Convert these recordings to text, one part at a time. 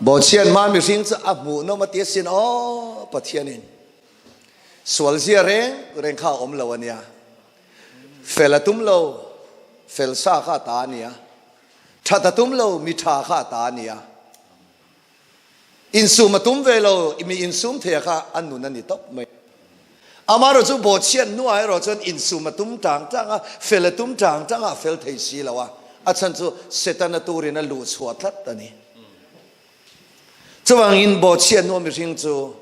Bawhchhiat hma mihring chu a hmuhnawm a ti asin aw Pathianin sual zia reng reng kha a awm lo a nia. Fel a tum lo, fel sa kha a ta a nia. That a tum lo, mi tha kha a ta a nia. Insum a tum ve lo, mi insum thei a kha a nun a ni tawp mai. Amaherawh chu bawhchhiat hnuah erawh chuan insum a tum tang tang a, fel a tum tang tang a, a fel thei si lo a. A chhan chu Setana turin a luh chhuah tlat a ni. Chuvangin bawhchhiat hnua mihring chu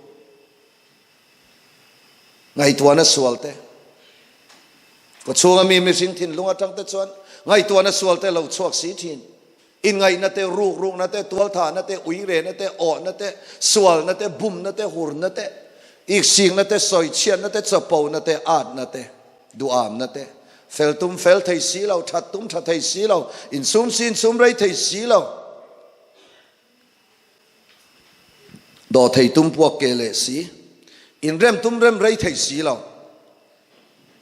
ngaihtuahna sual te, kawchhunga mi mihring thinlung atang te chuan ngaihtuahna sual te lo chhuak si thin. Inngaihna te, rukrukna te, tualthahna te, uirehna te, awhna te, sualna te, bumna te, hurna te, iksingna te, sawichhiatna te, chapona te, atna te, duhamna te, fel tum fel thei si lo, that tum tha thei si lo, insum si insum rei thei si lo, dawh thei tum puak ke leh si, inrem tum rem rei thei si lo.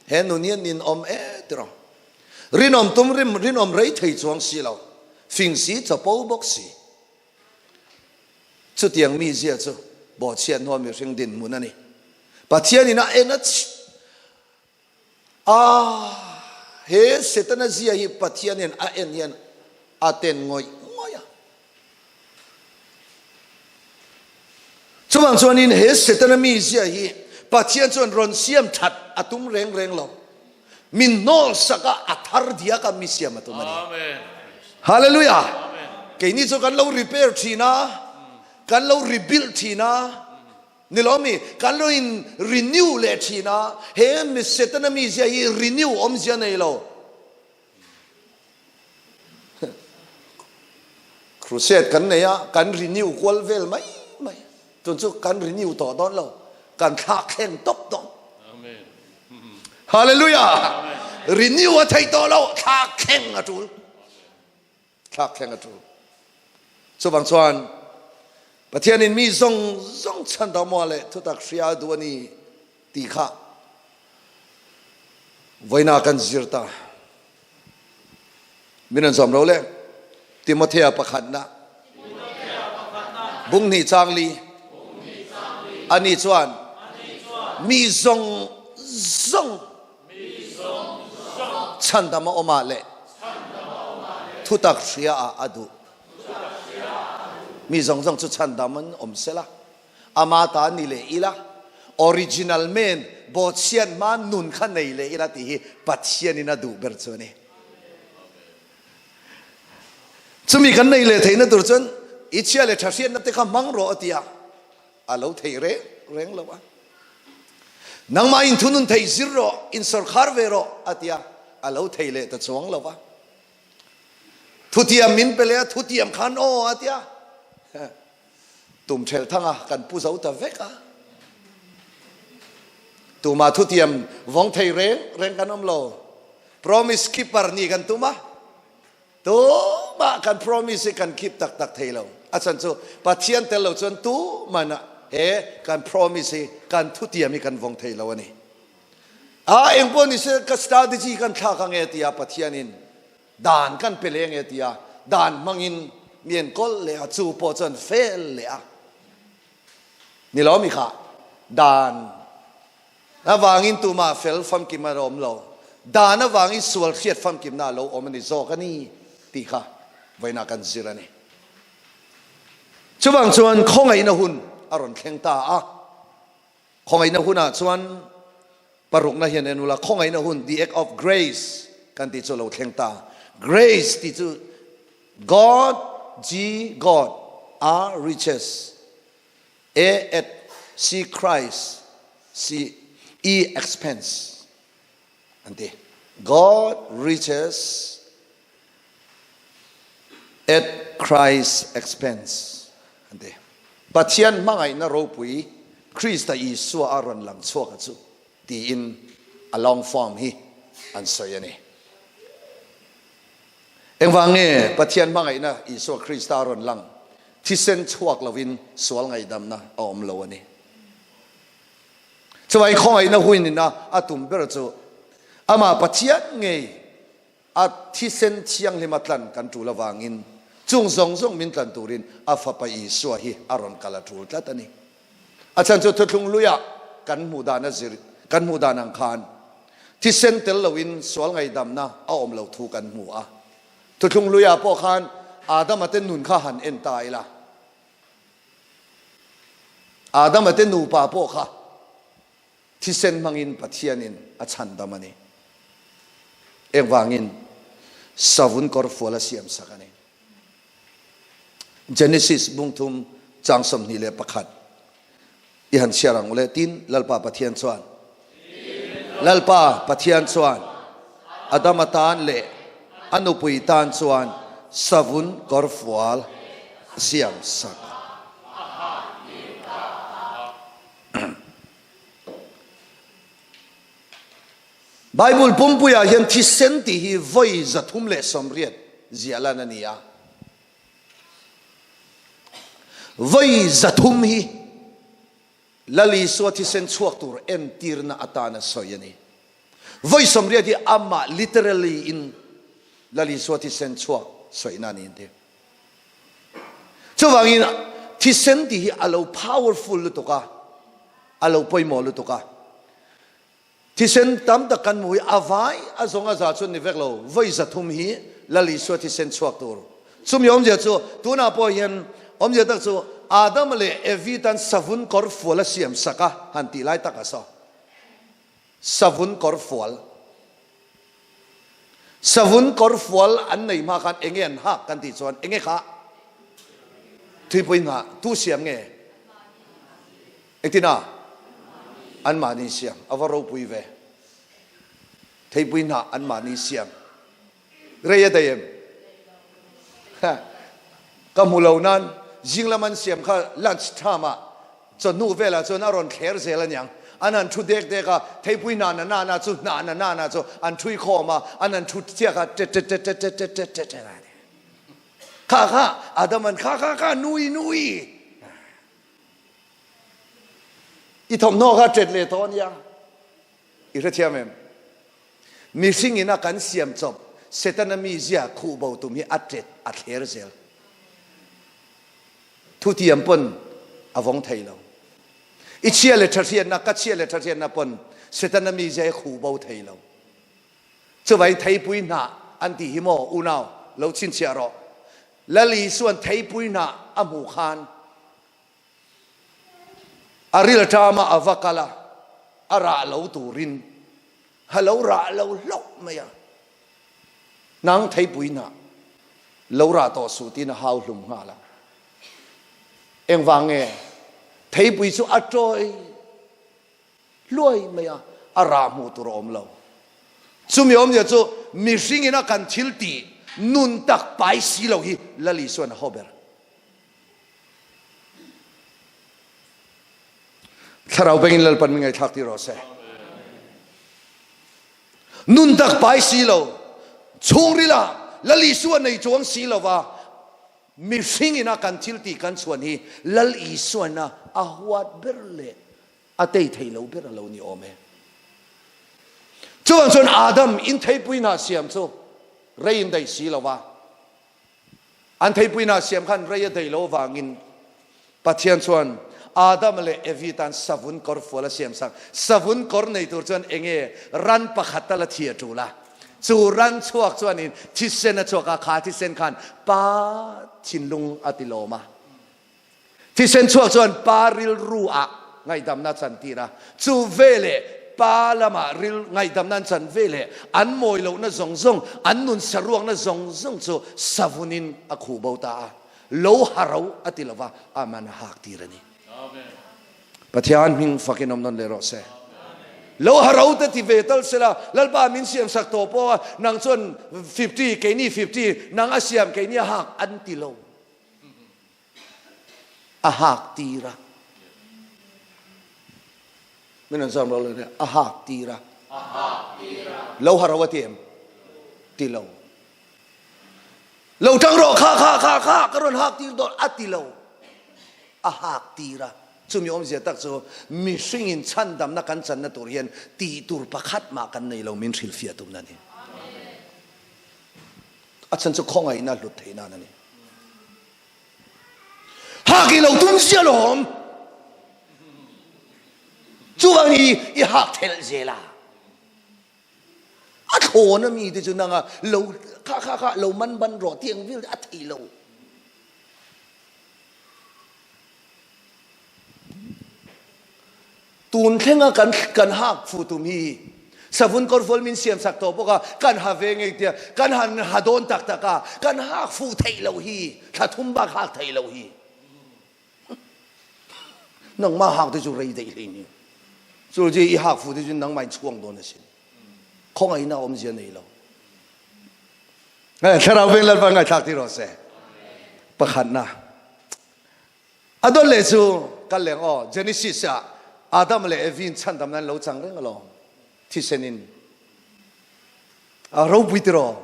He nun hian nin awm e tiraw. Rinawm tum rim rinawm rei thei chuang si lo, fing si chapo bawk si. Chutiang mi zia chu bawhchhiat hnua mihring dinhmun a ni. Pathianin a en a a he Setana zia hi Pathianin a en hian a ten ngawih ngawih a. Chuvang chuanin he Setana mizia hi Pathian chuan rawn siam that a tum reng reng lo. Min hnawl sak a, a thar diak a mi siam a tum a ni. Hallelujah! Keini chu kan lo repair thin a, kan lo rebuild thin a, ni lo mi? Kan lo in renew leh thin a, he Setana mizia hi renew awmzia nei lo. Crusade kan nei a, kan renew kual vel mai mai. Tun chu kan renew tawh dawn lo, kan thlak thleng tawp dawn. Hallelujah! Renew a theih tawh lo, thlak thleng a tul. Thlak thleng a tul. Chuvang chuan Pathianin mi zawng zawng chhan dam leh thutak hria duh a ni tih kha vawiina kan zir ta. Min an zawm lo le. Timothea pakhatna bung hnih chang li ani chuan mi zawng zawng chhandam a awmah leh thutak hria ah a duh. Mi zawng zawng chu chhandam an awm sela, ama ta ni leh ila, original man bawhchhiat hma nun kha nei leh ila tih hi Pathianin a duh ber chu a ni. Chumi kan nei leh theihna tur chuan i chhia leh tha hriatna te kha hmang rawh a ti a, a lo thei reng reng lo a. Nangmah inthunun thei zir rawh, insawrkhar ve rawh a ti a, a lo thei leh ta chuang lo a. Thutiam min pe leh a, thutiam khan aw a tia. Tum thelh thang a, kan pu zo ta vek a. Tuma thutiam vawng thei reng reng kan awm lo. Promise keeper ni kan tum a. Tumah kan promise hi kan keep tak tak thei lo. A chhan chu Pathian tel lo chuan tumah he kan promise hi kan thutiam hi kan vawng thei lo a ni. A engpawh ni se ka strategy kan thlak ange tia Pathianin dan kan pe leh ange tia dan hmangin mi enkawl leh a, chu pawh chuan fail leh a ni lo mi kha dan avangin tumah fel famkim a awm lo, dan avangin sual hriat famkimna a lo awm a ni zawk a ni tih kha vawiinah kan zir a ni. Chuvang chuan khawngaihna hun a rawn thleng ta a. Khawngaihna hunah chuan parukna hian en ula, khawngaihna hun, the act of grace kan tih chu a lo thleng ta. Grace tih chu God, G, God, R, riches, A, at, C, Christ, C, E, expense an ti. God riches at Christ's expense an ti. Pathian hmangaihna ropui Krista Isua a rawn lang chhuak a chu tiin a long form hi an sawi a ni. Engvang nge Pathian hmangaihna Isua Krista a rawn lang thisen chhuak lovin sual ngaihdamna a awm lo a ni. Chuvai khawngaihna huinin a a tum ber chu amah Pathian ngei a thisen thianghlim a tlan kan tul avangin Chung zawng zawng min tlan turin a Fapa Isua hi a rawn kal a tul tlat a ni. A chhan chu thuthlung luiah kan hmuh dan a zir, kan hmuh dan ang khan thisen tel loin sual ngaihdamna a awm lo thu kan hmu a. Thuthlung luiah pawh khan Adama te nun kha han en ta ila. Adama te nupa pawh kha Thisen hmangin Pathianin a chhandam a ni. Engvangin? Savun kawrfual a siamsak a ni. Genesis bungthum chang 21 i han chhiar ang ule. Tin, Lalpa Pathian chuan, Lalpa Pathian chuan Adama tan leh a nupui tan chuan savun kawrfual a siamsak a. Bible pumpuiah hian thisen tih hi vawi 380 ziah lan a ni a. Vawi 300 hi Lal Isua thisen chhuak tur entirna atana sawi a ni. Vawi 80 hi amah literally in Lal Isua thisen chhuak sawina a ni an ti. Chuvangin thisen tih hi a lo powerful lutuk a, a lo pawimawh lutuk a. Thisen tam tak kan hmu hi a vai a zawng a za chuan ni vek lo, vawi 300 hi Lal Isua thisen chhuak tur. Chumi awmzia chu tunah pawh hian awmzia tak chu Adam leh Evi tan savun kawr fual a siam sak a han tih lai tak a saw. Savun kawr fual. Savun kawr fual an nei hma khan enge an hak kan tih chuan enge kha? Thuipui nghah tu siam nge? Engtin a? Anmahni siam. A va ropui ve. Theipui hnah anmahni siam. Rei a daih em? Ka hmu lo nan zinglam an siam kha lunch time ah chawhnu velah chuan a rawn thler zel aniang. An han thu dek dek a, theipui hna na na na chu hna na na na chu an thui khawm a, an han thu chiak a tet tet tet tet tet tet tet tet tet kha kha Adam an kha kha kha nui nui i thawmhnaw kha tet leh tawh ania i hrethiam em? Mihring in a kan siam chawp Setana mizia khuh bo tum hi a tet a thler zel. Thutiam pawn a vawng thei lo. I chhia le tha hriatna, ka chhia le tha hriatna pawn Setana mizia hi khuh bo thei lo. Chuvangin theipui hnah an tih hi maw unau lo chhinchhiah rawh. Lal Isuan theipui hnah a hmuh khan A ril ṭama a va kal a, a rah lo turin a lo rah lo hlauh mai a. Nang theipui hnah lo rah tawh suh tiin a hau hlum nghal a. Engvang nge theipui chu a ṭawi hluai mai a, a rah hmuh tur a awm lo. Chumi awmzia chu mihring ina kan thil tih nun tak pai si lo hi Lal Isuan a haw ber. Thlarau bengin Lalpan min ngaihthlak tir rawh se. Nun tak pai si lo, chhungrila Lal Isua nei chuang si lova mihring ina kan thil tih kan chhuan hi Lal Isuana a huat ber leh a tei thei lo ber a lo ni awm e. Chuvang chuan Adam in theipui hna siam chu rei in daih si lova An theipuina siam khan rei a dei lo vangin Pathian chuan Adama leh Evi tan savun kawr fual a siam sak. Savun kawr nei tur chuan enge ran pakhat tal a thi a tul a. Chu ran chhuak chuanin thisen a chhuak a, kha thisen khan pa thinlung a ti lawm a. Thisen chhuak chuan pa rilru ah ngaihdamna a chantir a, chu veleh pa lamah ril ngaihdamna an chan veleh an mawi lohna zawng zawng, an nun saruakna zawng zawng chu savunin a khuh bo ta a, lo ha ro a ti lova, aman a hak tir a ni. Pathian hming fakin awm nawn leh rawh se. Lo ha ro te ti ve tal sela, Lalpa min siam sak tawh pawh a, nang chuan 50, keini 50, nang a siam keini a hak an ti lo. A hak tir a. Min an zam ro le a hak tir a. Lo ha ro a ti em? Ti lo. Lo tang rawh kha kha kha kha ka rawn hak tir dawn a ti lo. A hak tir a. Chumi awmzia tak chu mihring in chhandamna kan channa tur hian tih tur pakhat mah kan nei lo min hrilhfiah tumna a ni. A chhan chu khawngaihna hlut theih nan a ni. ring zia lawm. Chuvang i i hak thelh zel a. A thlawn a mi te chu nanga lo kha kha kha lo man ban rawh tih ang vel a thei lo. Tun thlenga kan kan hak fu tum hi savun kawrfual min siam sak tawh bawk a, kan ha ve ngei tia kan han ha dawn tak tak a, kan hak fu theih loh hi, thla thum bak hak theih loh hi. Nangmah hak te chu rei daih hlei ni. Chu ji i hak fu te chu nangmah in chhuang dawn asin. Khawngaihna awmzia nei lo. Thlarau veng Lalpa ngaithlak ti rawh se. Pakhatna. A dawt leh chu kal leng aw Genesis ah Adam le Evi in chhandamna an lo chang reng alawm thisen in a ropui tiraw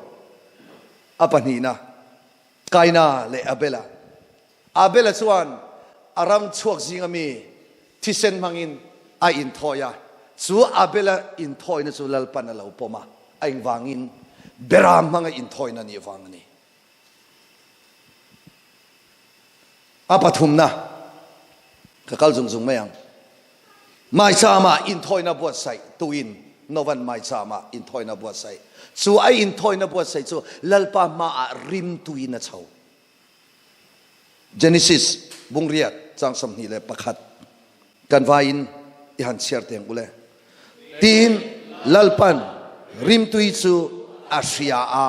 a pahnihna Kaina leh Abela Abela chuan a ram chhuak zinga mi thisen hmangin a inthawi a chu Abela inthawina chu Lalpan a lo pawm a a engvangin beram hmanga inthawina nih vang a ni. A pathumna, ka kal zung zung mai ang. Maichama inthawina buatsaih tuin Novan maichama inthawina buatsaih. Chu a inthawina buatsaih chu Lalpa hmaah rimtuin a chho. Genesis bungriat chang 21 kan vaiin i han chhiar teng ule. Tin, Lalpan rimtui chu a hria a.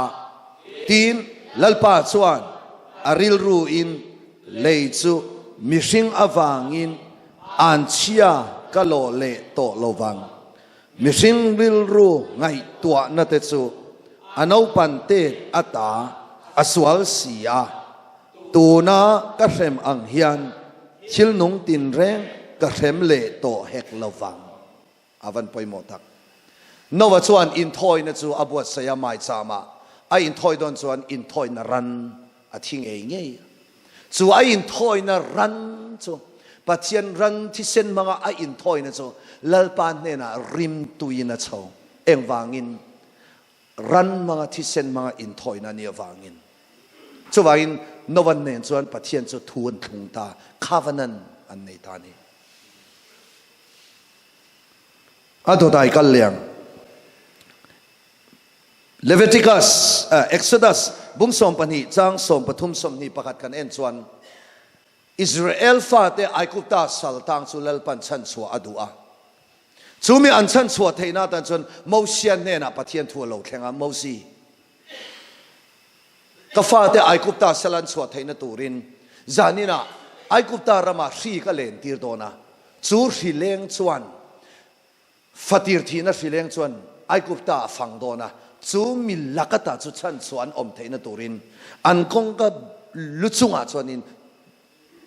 Tin, Lalpa chuan a rilru in lei chu mihring avangin an chhia ka lawh leh tawh lo vang. Mihring rilru ngaihtuahna te chu a naupan tet ata a sual si a. Tuna ka hrem ang hian thil nung tinreng ka hrem leh tawh hek lo vang. A van pawimawh tak. Noah chuan inthawina chu a buatsaih a, maichama a inthawi dawn chuan inthawina ran a thi ngei ngei a. Chu a inthawina ran chu Pathian ran thisen hmanga a inthawina chu Lalpa hnenah rimtuiin a chho. Engvangin? Ran hmanga thisen hmanga inthawina a nih avangin. Chuvangin Noah nen chuan Pathian chu thu an thlung ta, covenant an nei ta a ni. A dawtai kal leng. Leviticus, Exodus bung 12 chang 13 21 kan en chuan Israel fate Aigupta sal tang chu Lalpan chhanchhuah a duh a. Chu mi an chhanchhuah theihna atan chuan Mosia hnenah Pathian thu a lo thleng a, Mosi, ka fate Aigupta sal an chhuah theihna turin zaninah Aigupta ramah hri ka len tir dawn a. Chu hri leng chuan Fatir thihna hrileng chuan Aigupta a fang dawn a, chu mi lakata chu chhanchhuah an awm theihna turin an kawngka lu chungah chuanin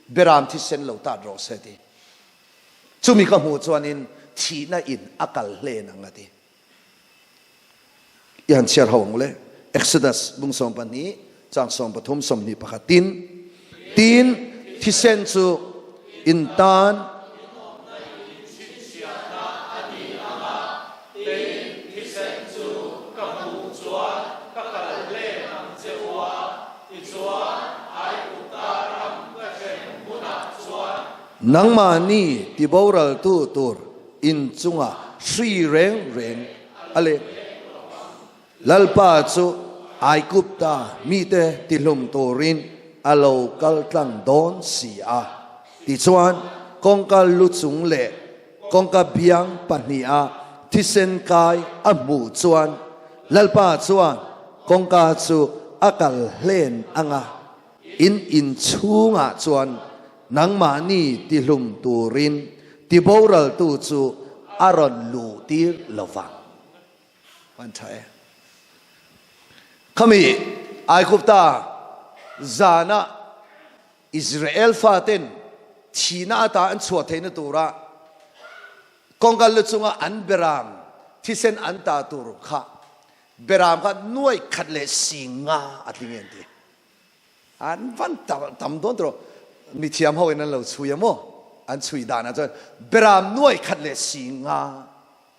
beram thisen lo tat rawh se ti. Chumi ka hmuh chuanin thihna in a kal hlen ang a ti. I han chhiar ho ang le. Exodus bung 12 chang 13 21 tin tin thisen chu in tan Nangmahni tiboraltu tur in chungah hri reng reng a leng. Lalpa chu Aigupta mite tihlum turin a lo kal tlang dawn si a. Tichuan, kawngka lu chung leh kawngka biang pahniha thisen kai a hmuh chuan Lalpa chuan kawngka chu a kal hlen ang a, in inchhungah chuan nangmahni tihlum turin tiboraltu chu a rawn luhtir lo vang. Van tha e. Khami Aigupta zana Israel faten thihna ata an chhuah theihna tura kawngkal lu chunga an beram thisen an ta tur kha beram kha nuai khat leh 50 a tling e an ti. An van tam dawn tawh mithiam ho in an lo chhui a maw? An chhui danah chuan beram nuai khat leh 50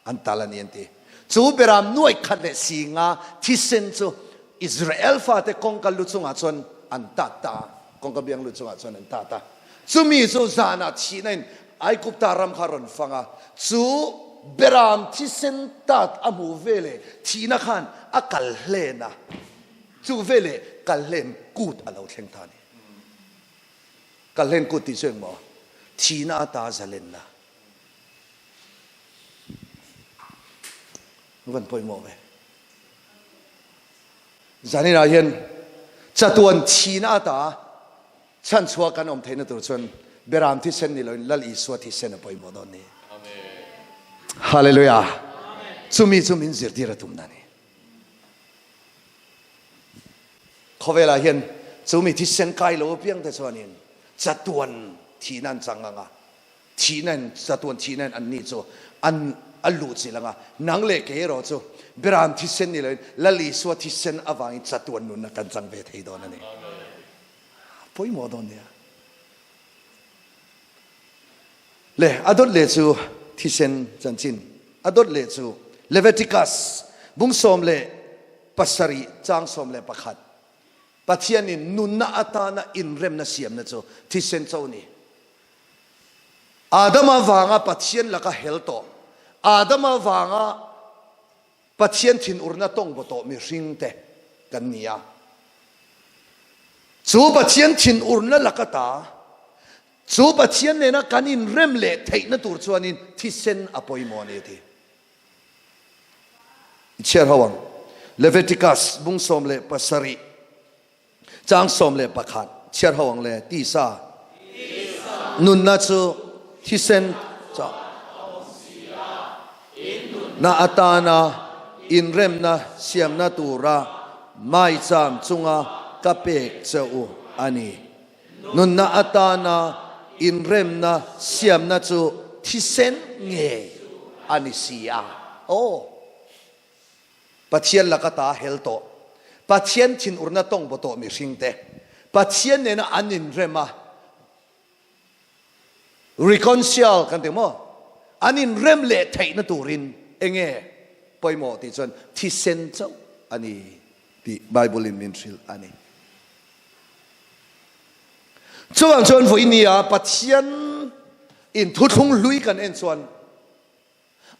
an tal a ni an ti. Chu beram nuai khat leh 50 thisen chu Israel fate kawngka lu chungah chuan an tat ta a, kawngka biang lu chungah chuan an tat a. Chumi chu zanah thihna in Aigupta ram kha a rawn fang a, chu beram thisen tat a hmuh veleh thihna khan a kal hlen a, chu veleh kal hlen kut a lo thleng ta a ni. Kal hlen kut tih chu engmaw? Thihna ata zalenna. Van pawimawh ve. Zaninah hian chatuan thihna ata chhanchhuah kan awm theihna tur chuan Beram thisen ni loin Lal Isua thisen a pawimawh dawn ni. Hallelujah. Chumi chu min zirtir a tumna ni. Khawvelah hian chumi thisen kai lo apiang te chuanin chatuan thihna an chang anga Thihna in, chatuan thihna in anni chu an a luhchilh ang a, nang leh kei erawh chu Beram thisen ni loin Lal Isua thisen avangin chatuan nunna kan chang ve thei dawn a ni. Pawimawh dawn nia. Le, a dawt leh chu thisen chanchin, a dawt leh chu Leviticus bung 17 chang 11. Pathianin nunna atana inremna siamna chu thisen cho ni. Adama vanga Pathian laka hel tawh, Adama vanga Pathian thinurna tawng baw tawh mihringte kan ni a. Chu Pathian thinurna laka ta, chu Pathian nena kan inrem leh theihna tur chuanin thisen a pawimawh a ni a ti. I chhiar ho ang. Leviticus bung 17. Chang 11 chhiar ho ang le tisa nunna chu thisen cha na atana inremna siamna tura maicham chunga ka pek che u a ni. Nunna atana inremna siamna chu thisen ngei a ni si a. Aw. Pathian laka ta hel tawh, Pathian thinurna tawng baw tawh mihringte, Pathian nena an inrem a, reconcile kan ti maw? An inrem leh theihna turin enge pawimawh tih chuan thisen chauh a ni tih Bible in min hrilh a ni. Chuvang chuan vawinia Pathian in thuthlung hlui kan en chuan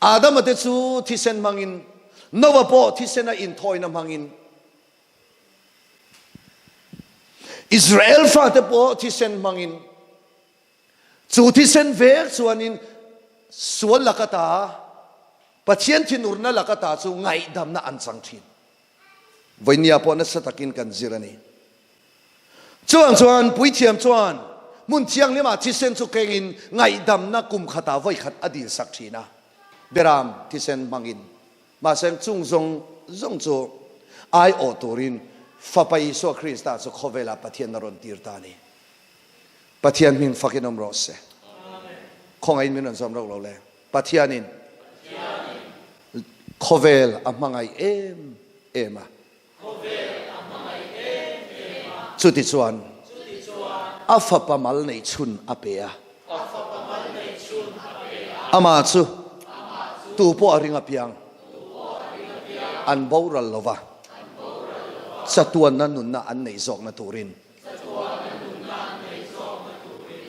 Adama te chu thisen hmangin, Noah pawh thisena inthawina hmangin, Israel fate pawh thisen hmangin, chu thisen vek chuanin sual laka ta, Pathian thinurna laka ta chu ngaihdamna an chang thin. Vawinia pawh nasa takin kan zir a ni. Chuvang chuan puithiam chuan hmun thianghlimah thisen chu kengin ngaihdamna kum khatah vawi khat a dilsak thin a, beram thisen hmangin. Mahse chung zawng zawng chu aiawh turin Fapa Isua Krista chu khawvelah Pathian a rawn tir ta a ni. Pathian hming fakin awm rawh se. Khawngaihin min rawn zawm rauh lo le. Pathianin khawvel a hmangaih em em a. Chutichuan a fapa mal neih chhun a pe a. Amah chu tu pawh a ring apiang an boral lo va, chatuanna nunna an neih zawkna turin.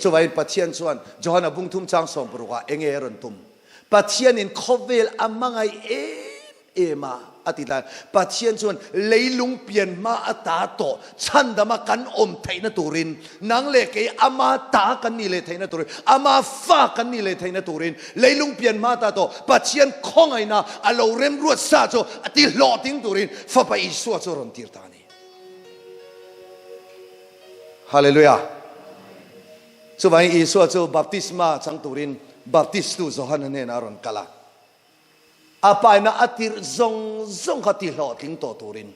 Chuvangin Pathian chuan Johana bung thum chang 60 ah enge a rawn tum? Pathianin khawvel a hmangaih em em a, a ti lai. Pathian chuan leilung pian hma a ta tawh chhandama kan awm theihna turin, nang leh kei ama ta kan nih leh theihna turin, ama fa kan nih leh theihna turin leilung pian hma ta tawh Pathian khawngaihna a lo remruat sa chu a ti hlawhtling turin Fapa Isua chu a rawn tir ta a ni. Hallelujah! Chuvangin Isua chu baptisma chang turin Baptistu Johana hnenah a rawn kal a. A paina a tirh zawng zawng kha tihlawhtling tawh turin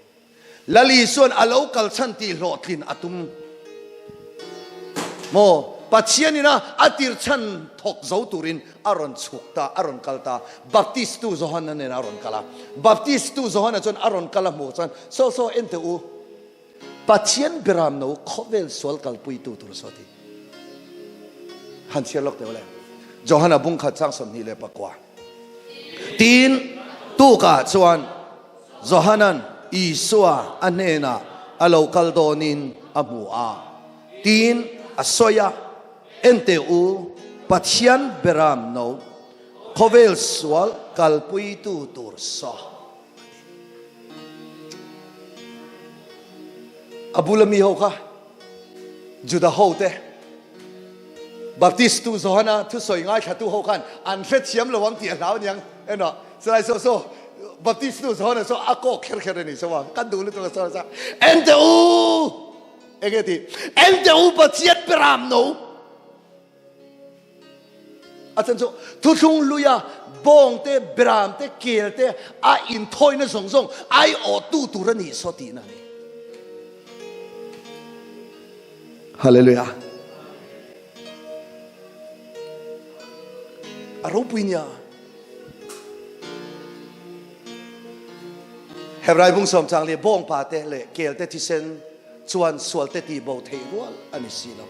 Lal Isua'n a lo kal chhan tihlawhtlin a tum maw? Pathianin a a tirh chhan thawk zo turin a rawn chhuk ta, a rawn kal ta. Baptistu Johana hnenah a rawn kal a. Baptistu Johana chuan a rawn kal a hmuh chuan, Saw saw en teh u, Pathian beram no khawvel sual kalpuitu tur saw ti. Han chhiar lawk teh u le. Johana bung khat chang 29. Tin, tukah chuan Johanan Isua a hnenah a lo kal dawnin a hmu a. Tin, a sawi a. En teh u, Pathian Beram no, khawvel sual kalpuitu tur saw, a ti. A bula mi ho kha Juda ho te, Baptist tu Johana thusawi ngaithlatu ho khan an hrethiam lo ang tih a hlau aniang emaw chulai saw saw Baptist tu Johana saw a kawk kher kher a ni saw a, kan duh lutuk a saw a, En teh u! Enge tih? En teh u Pathian Beram no! A chan chu thuthlung luia bawng te, beram te, kel te a inthawina zawng zawng aiawhtu tur a nih saw tihna a ni. Hallelujah. A ropui nia. Hebrai bung sawm chang leh bawng pa te leh kel te thisen chuan sual te ti bo thei rual a ni si lo.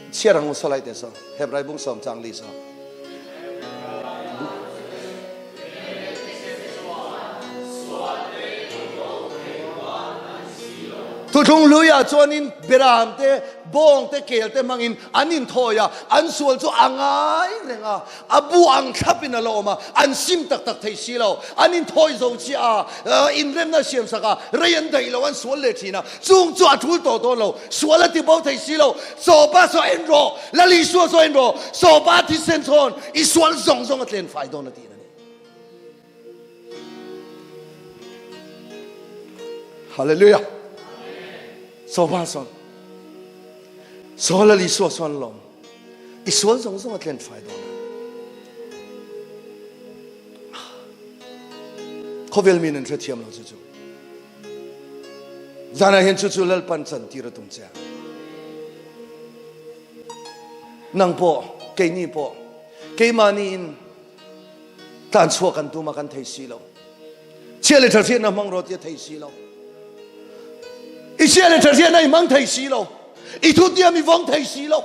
Chhiar ang u sawlai te saw Hebrai bung sawm chang li saw. Thuthlung hluiah chuanin beram te, bawng te, kel te hmangin an inthawi a, an sual chu a ngai reng a, A bu ang thlapin a la awm a, an sim tak tak thei si lo. An inthawi zo chiah a, inremna a siam sak a, rei an daih lo, an sual leh thin a. Chung chu a thul tawh dawn lo, sual a ti bo thei si lo. Sawpa saw en rawh, Lal Isua saw en rawh, Sawpa thisen chhawn i sual zawng zawng a tlen fai dawn a tih a ni. Hallelujah! Sawpa sawn, saw Lal Isua sawn lawm. I sual zawng zawng a tlen fai dawn a. Khawvel min an hrethiam lo chu chu. Zanah hian chu chu Lalpan chan tir a tum che a. Nang pawh, keini pawh, keimahni in tlan chhuak kan tum a kan thei si lo. Chhia leh tha hriatna hmang rawh tih a thei si lo. I chhia leh tha hriatna i hmang thei si lo. I thutiam i vawng thei si lo.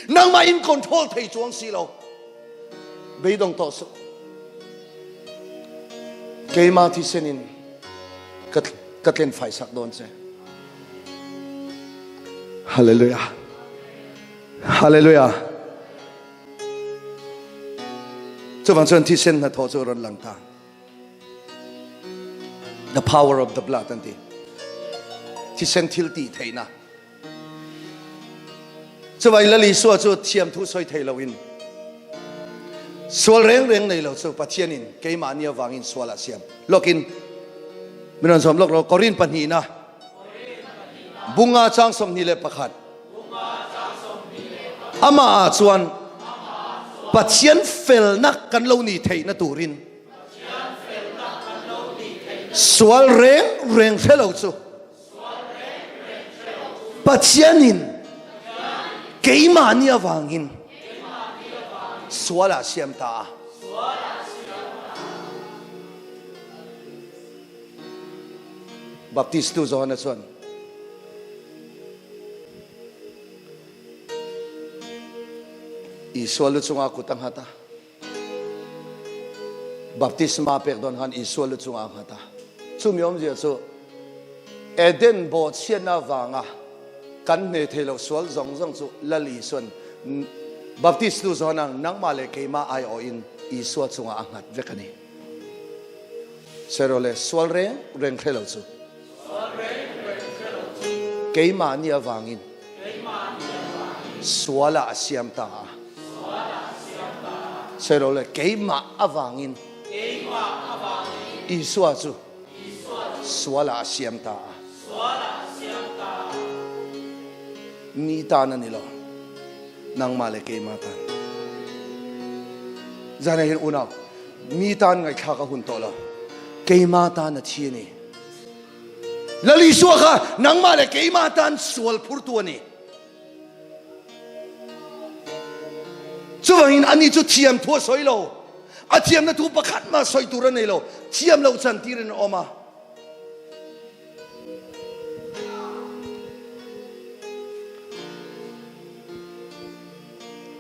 Nangmah in control thei chuang si lo. Beidawng tawh suh. Keimah thisen in ka ka tlen fai sak dawn che. Hallelujah. Hallelujah. Chuvang chuan thisen hnathawh chu a rawn lang ta. The power of the blood an ti. Thisen thil tih theihna. Chuvang Lal Isua chu thiam thu sawi thei loin sual reng reng nei lo chu Pathianin keimahni avangin sual a siam. Lawkin min rawn zawm lawk rawh Korin pahnihna bunga chang 21. Amah ah chuan Pathian felna kan lo nih theihna turin sual reng reng hre lo chu Pathianin keimahni avangin sual ah siam ta a. Baptistu Johana chuan Isua lu chungah kut a nghat a. Baptisma pek dawn khan Isua lu chungah a nghat a. Chumi awmzia chu Eden bawhchhiatna avanga kan hne thei lo sual zawng zawng chu Lal Isuan Baptist nu zawn ang nangmah leh keimah aiawhin Isua chungah a nghat vek a ni. Sawi rawh le, sual reng reng hre lo chu. Keimahni avangin sualah a siam ta a. Sawi rawh le, keimah avangin Isua chu sualah a siam ta a. Mi tan a ni lo, nangmah leh keimah tan. Zanah hian unau, mi tan ngaihthlak a hun tawh lo, keimah tan a thi a ni. Lal Isua kha nangmah leh keimah tan sual phurtu a ni. Chuvangin ani chu thiam thu a sawi lo. A thiamna thu pakhat mah sawi tur a nei lo. Thiam loh chan tirin a awm a.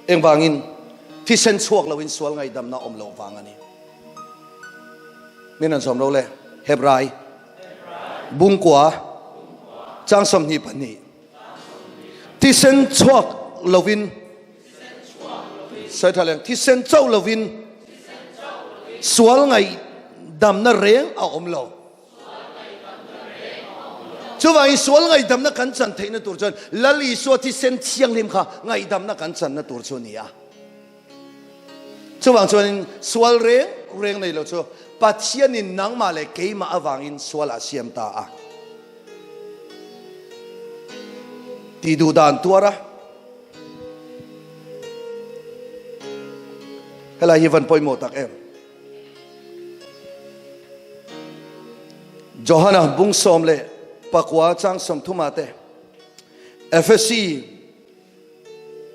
Engvangin thisen chhuak loin sual ngaihdamna awm loh vang a ni. Min an sawm lo le. Hebrai bungkua. Chang 22. Thisen chhuak lovin Sawi tha leng thisen chauh lovin sual ngaihdamna reng a awm lo. Chuvangin sual ngaihdamna kan chan theihna tur chuan Lal Isua thisen thianghlim kha ngaihdamna kan channa tur chu a ni a. Chuvang chuanin sual reng reng nei lo chu Pathianin nangmah leh keimah avangin sualah siam ta a. Tih duh dan tuar a. Helai hi van pawimawh tak em. Johana bung 19 chang 30 te Efesi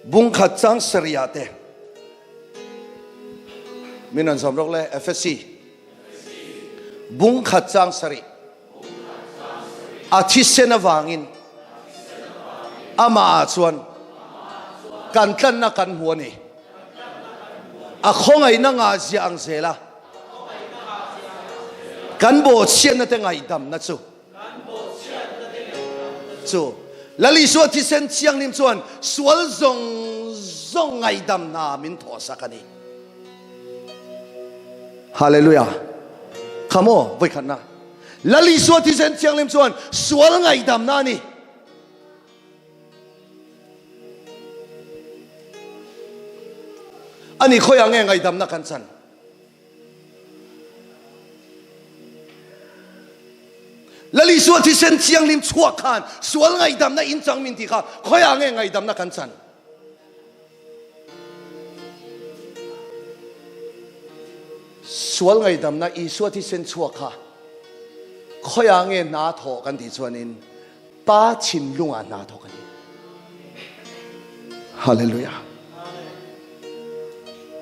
bung khat chang saria te min an zawm rawk le Efesi bung khat chang sari a thisen avangin amah ah chuan kan tlanna kan hmu a ni. A khawngaihna ngahzia ang zela kan bawhchhiatna te ngaihdamna chu chu Lal Isua thisen thianghlim chuan sual zawng zawng ngaihdam hna min thawhsak a ni. Hallelujah. Kha maw vawikhatna. Lal Isua thisen thianghlim chuan sual ngaihdamna a ni. Ani khawiah nge ngaihdamna kan chan? Lal Isua thisen thianghlim chhuak khan sual ngaihdamna in chang min tih kha khawiah nge ngaihdamna kan chan? Sual ngaihdamna Isua thisen chhuak kha khawiah nge hna thawh kan tih chuanin Pa thinlungah hna thawk a ni. Hallelujah.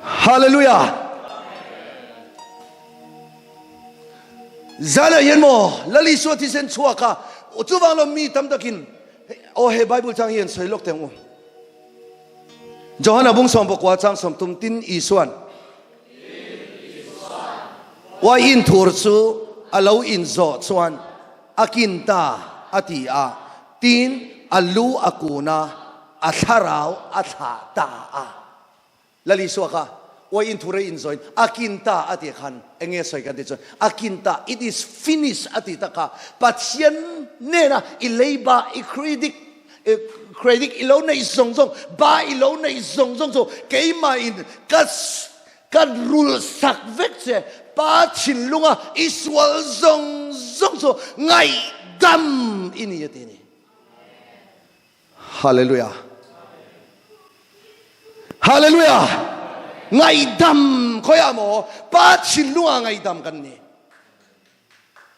Hallelujah. Zana hian maw Lal Isua thisen chhuak a chuvang lo mi tam takin aw he Bible chang hian sawi lawk teng u. Johana bung sawm pakua chang sawm tum tin Isuan Uaiin thur chu a lo inzawh chuan A kin ta, a ti a. Tin, a lu a kun a, a thlarau a thlah ta a. Lal Isua kha uai in thurei in zawiin, A kin ta, a tih khan eng nge sawi kan tih chuan, A kin ta, it is finished, a tih tak kha Pathian nena i leiba, i credit, credit i lo neih zawng zawng, ba i lo neih zawng zawng chu keimahin ka Ka rul sak vek che, pa thinlunga i sual zawng zawng chu ngaihdam i ni a ti a ni. Hallelujah. Hallelujah. Ngaihdam khawiah maw pa thinlunga ngaihdam kan ni.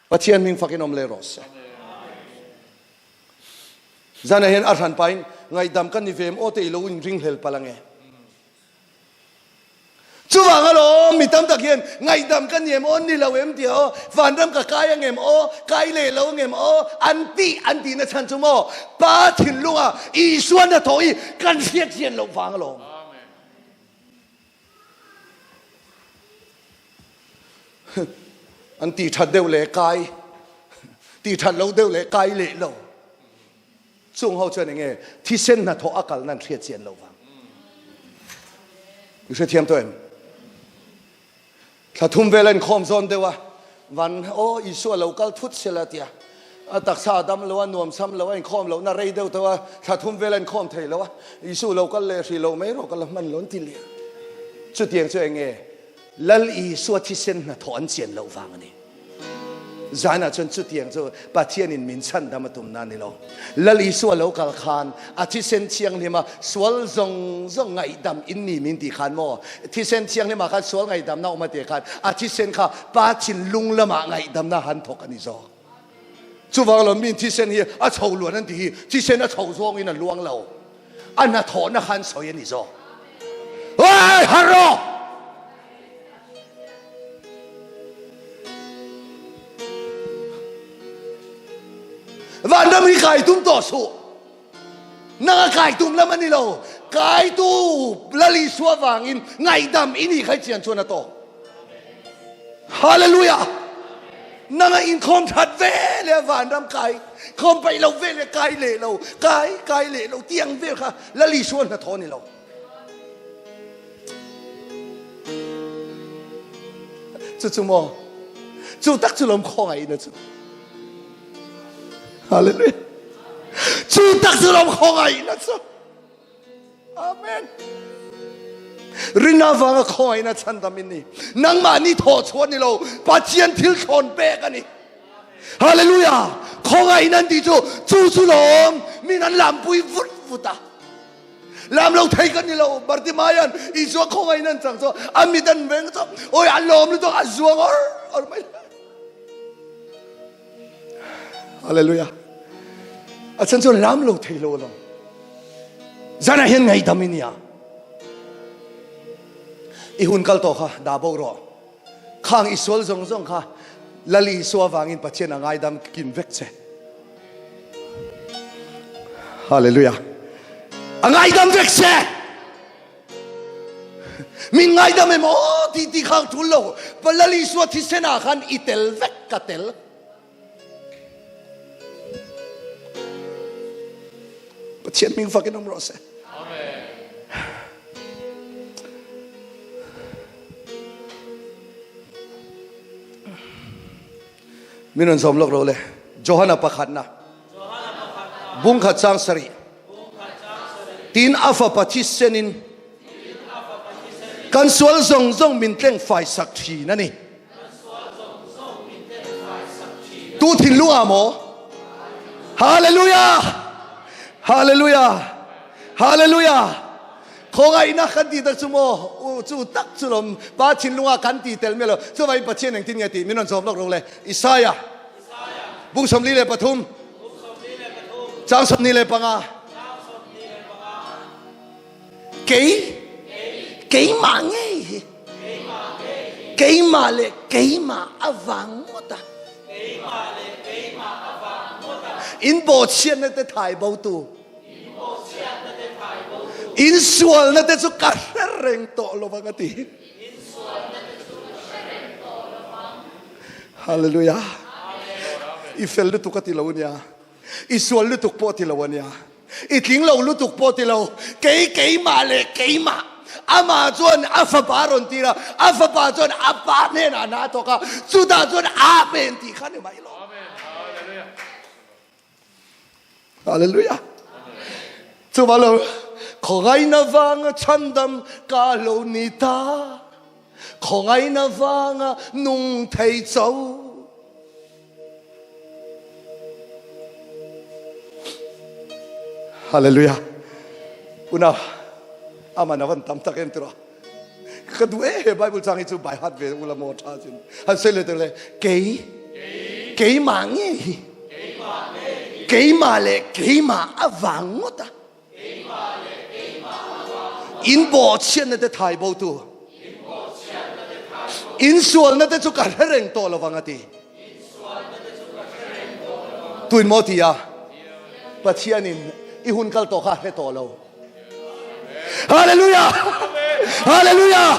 Pathian hming fakin awm leh rawh se. Zanah hian a hran pain ngaihdam kan ni ve em aw te i lo inringhlel palh ange. Chuvang alawm mi tam tak hian ngaihdam ka ni em aw, ni lo em tia aw, vanram ka kai ang em aw, kai leh lo ang em aw an tih an tihna chhan chu maw Pa thinlunga Isua hnathawh hi kan hriat chian loh vang alawm. An tih that deuh leh kai, tih that loh deuh leh kai leh lo. Chung ho chuan enge thisen hnathawh a kalna an hriat chian lo vang. I hrethiam tawh em? Thla thum vel a inkhawm zawn deuh a, van aw Isua lo kal thut sela tia. A taksa a dam lo a, nuam sam lo a, inkhawm lohna rei deuh tawh a, thla thum vel a inkhawm thei lo a, Isu lo kal leh hrih lo mai rawh ka la hman lo an ti leh. Chutiang chu enge Lal Isua thisen hnathawh an chian loh vang a ni. Zanah chuan chutiang chu Pathianin min chhandam a tumna a ni lo. Lal Isua lo kal khan a thisen thianghlima sual zawng zawng ngaihdam in ni min tih khan maw? Thisen thianghlimah khan sual ngaihdamna awm a tih khan a thisen kha Pa thinlung lamah ngaihdamna han thawk a ni zawk. Chuvang lo min thisen hi a chho luan an tih hi thisen a chho zawngin a luang lo. A hnathawhna khan sawi a ni zawk. Oi harh rawh! Vanram hi kai tum tawh suh. Nang a kai tum lam a ni lo. Kai tu Lal Isua vangin ngaihdam i nih kha i chian chuan a tawk. Hallelujah! Nang a inkhawm that ve leh vanram kai. Khawm paih lo vel leh kai leh lo, kai kai leh lo tih ang vel kha Lal Isua hnathawh a ni lo. Chu chu maw? Chu tak chu lawm khawngaihna chu. Hallelujah. Chu tak chu lawm khawngaihna chu. Amen. Rinna vanga khawngaihna chhandam in ni. Nangmah ni thawh chhuah ni lo, Pathian thil thlawn pek a ni. Hallelujah. Khawngaihna an tih chu chu chu lawm min an lampui vut vut a. Lam lo thei ka ni lo. Bartimaian Isua khawngaihna an chang chu a mit an veng chu oi a lawm lutuk a zuang or or mai. Hallelujah. A chan chu lam lo thei lo lo. Zana hian ngaidam i nia. I hun kal to kha da bo ro. Khang i sual zong zong kha Lali Isua wangin Pathian a ngaidam kim vek che. Hallelujah. A ngaidam vek che. Min ngaidam em aw ti ti khang thul lo. Lal Isua thisen ah khan i tel vek ka tel. Pathian hming fakin awm rawh se. Min rawn zawm lawk ro le. Johana pakhatna. Bung khat chang sarih. Tin a fapa thisenin kan sual zawng zawng min tleng fai sak thin a ni. Tu thinlung ah maw? Hallelujah! Hallelujah! Hallelujah! Khawngaihna kan ti tak chu maw? Chu tak chu lawm Pa thinlung ah kan ti tel miah lo. Chuvangin Pathian engtin nge tih min rawn zawm lawk rawh le. Isaiah Bung 43 Chang 25 Kei keimah ngei hi keimah leh keimah avang ngawt a in bawhchhiatna te thai bo tu in sualna te chu ka hre reng tawh lovang a ti. Hallelujah. I fel lutuk a ti lo ania. I sual lutuk pawh ti lo ania. I tling lo lutuk pawh ti lo. Kei keimah leh keimah. Amah chuan a fapa a rawn tir a, a fapa chuan a pa hnenah hna a thawk a, chutah chuan Amen tih kha ni mai lo. Hallelujah. Chuva lo khawngaihna vanga chhandam ka lo ni ta. Khawngaihna vanga nung thei cho. Hallelujah. Una aman avan tam tak em tira. Ka duh e he Bible chang hi chu by heart ve ula maw tha chin. Han sawi leh le kei keimah nge hi keimah leh keimah avang ngawt a in bawhchhiatna te thai bo tu in sualna te chu ka hre reng tawh lovang a ti. Tuin maw ti a Pathianin i hun kal tawh kha a hre tawh lo. Hallelujah! Hallelujah!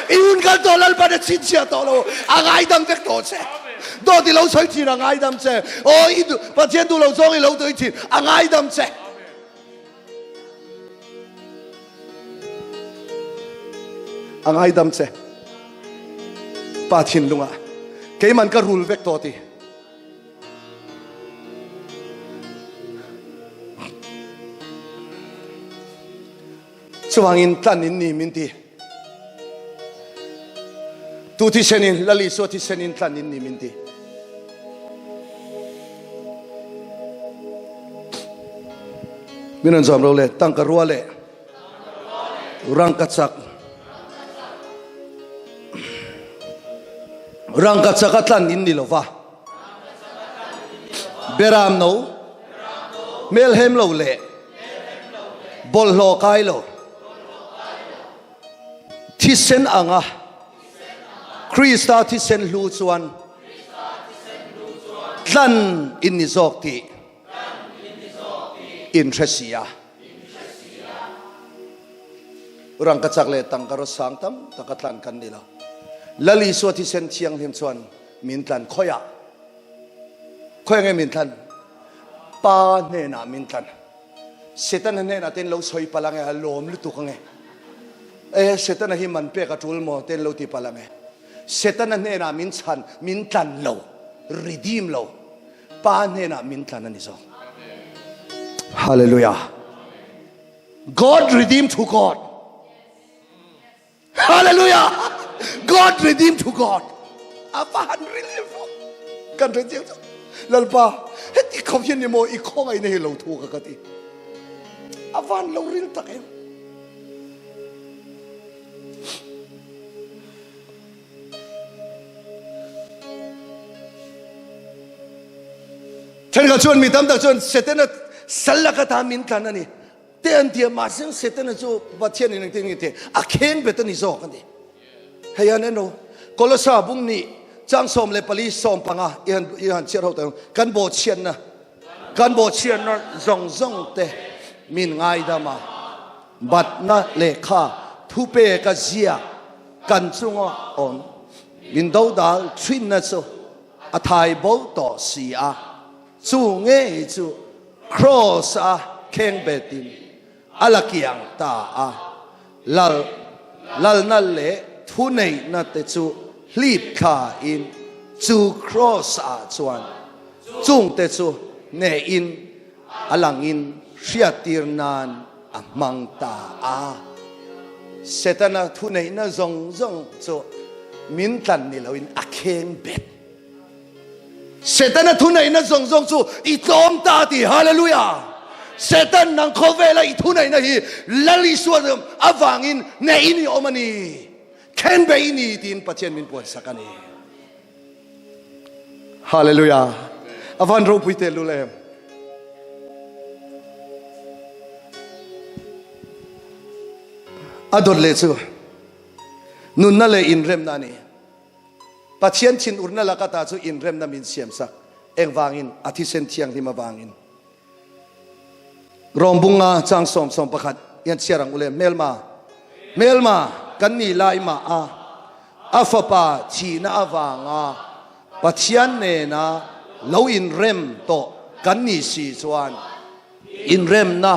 I hun kal tawh Lalpan a chhinchhiah tawh lo. A ngaidam vek tawh che. Dawt i lo sawi thin a ngaidam che. Aw i Pathian duh lo zawng i lo tui thin a ngaidam che. A ngaidam che. Pa thinlungah keiman ka rul vek tawh ti. Chuvangin tlan in ni min ti. Tu thisenin Lal Isua thisenin tlan in ni min ti. Min rawn zawm ro le tangka rua leh rangkachak rangkachak a tlan in ni lova. Beram no hmelhem lo leh bawlhhlawh kai lo thisen anga Krista thisen hlu chuan tlan in ni zawk tih in hre si a. Rangkachak leh tangka sang tam taka tlan kan ni lo. Lal Isua thisen thianghlim chuan Min tlan khawiah? Khawi nge min tlan? Pa hnenah min tlan. Setana hnenah te in lo sawi palh ange, a lawm lutuk ange. E, Setana hi man pek a tul maw te in lo ti palh ange. Setana hnenah min chhan, min tlan lo, redeem lo. Pa hnenah min tlan a ni zawk. Hallelujah. God redeem to God. Hallelujah! God redeem to God. A va han relief kan re chiang chu. Lalpa, heti khop hian ni maw i khawngaih na hi lo thu ka ka ti. A van lo ril tak em. Thenkhat chuan mi tam tak chuan Setana sal laka ta min tlan a ni. Te an ti a, mahse Setana chu Pathian in engtin nge ti a khen bet a ni zawk a ni. Hei an eno Kolosa bung nih chang 14 15 i han i han chhiar ho teh kan bawhchhiatna kan bawhchhiatna zawng zawng te min ngaidam a batna lehkha thupeka ziak kan chunga awm min dodal thinna chu a thai bo tawh si a. Chu ngei chu Kraws a khengbetin a la kiang ta a, lal lalna leh thuneihna te chu hlip thlain chu Kraws ah chuan chungte chu hnehin a langin hriattir nan a hmang ta a. Setana thuneihna zawng zawng chu min tlan ni loin a khengbet. Setana thuneihna zawng zawng chu i tlawm ta ti. Hallelujah! Setan nang khawvela i thuneihna hi Lal Isua avangin neihin i awm a ni. Khen bei i ni tiin Pathian min puansak a ni. Hallelujah! A van ropui tehlul em. A dawt leh chu nunna leh inremna a ni. Pathian thinurna laka ta chu inremna min siamsak. Engvangin? A thisen thianghlim avangin. Rom bunga chang sawm sawm pakhat hian chhiar ang ule hmelma hmelma kan ni lai mah a a fapa thihna avanga Pathian nena lo inrem tawh kan ni si chuan inremna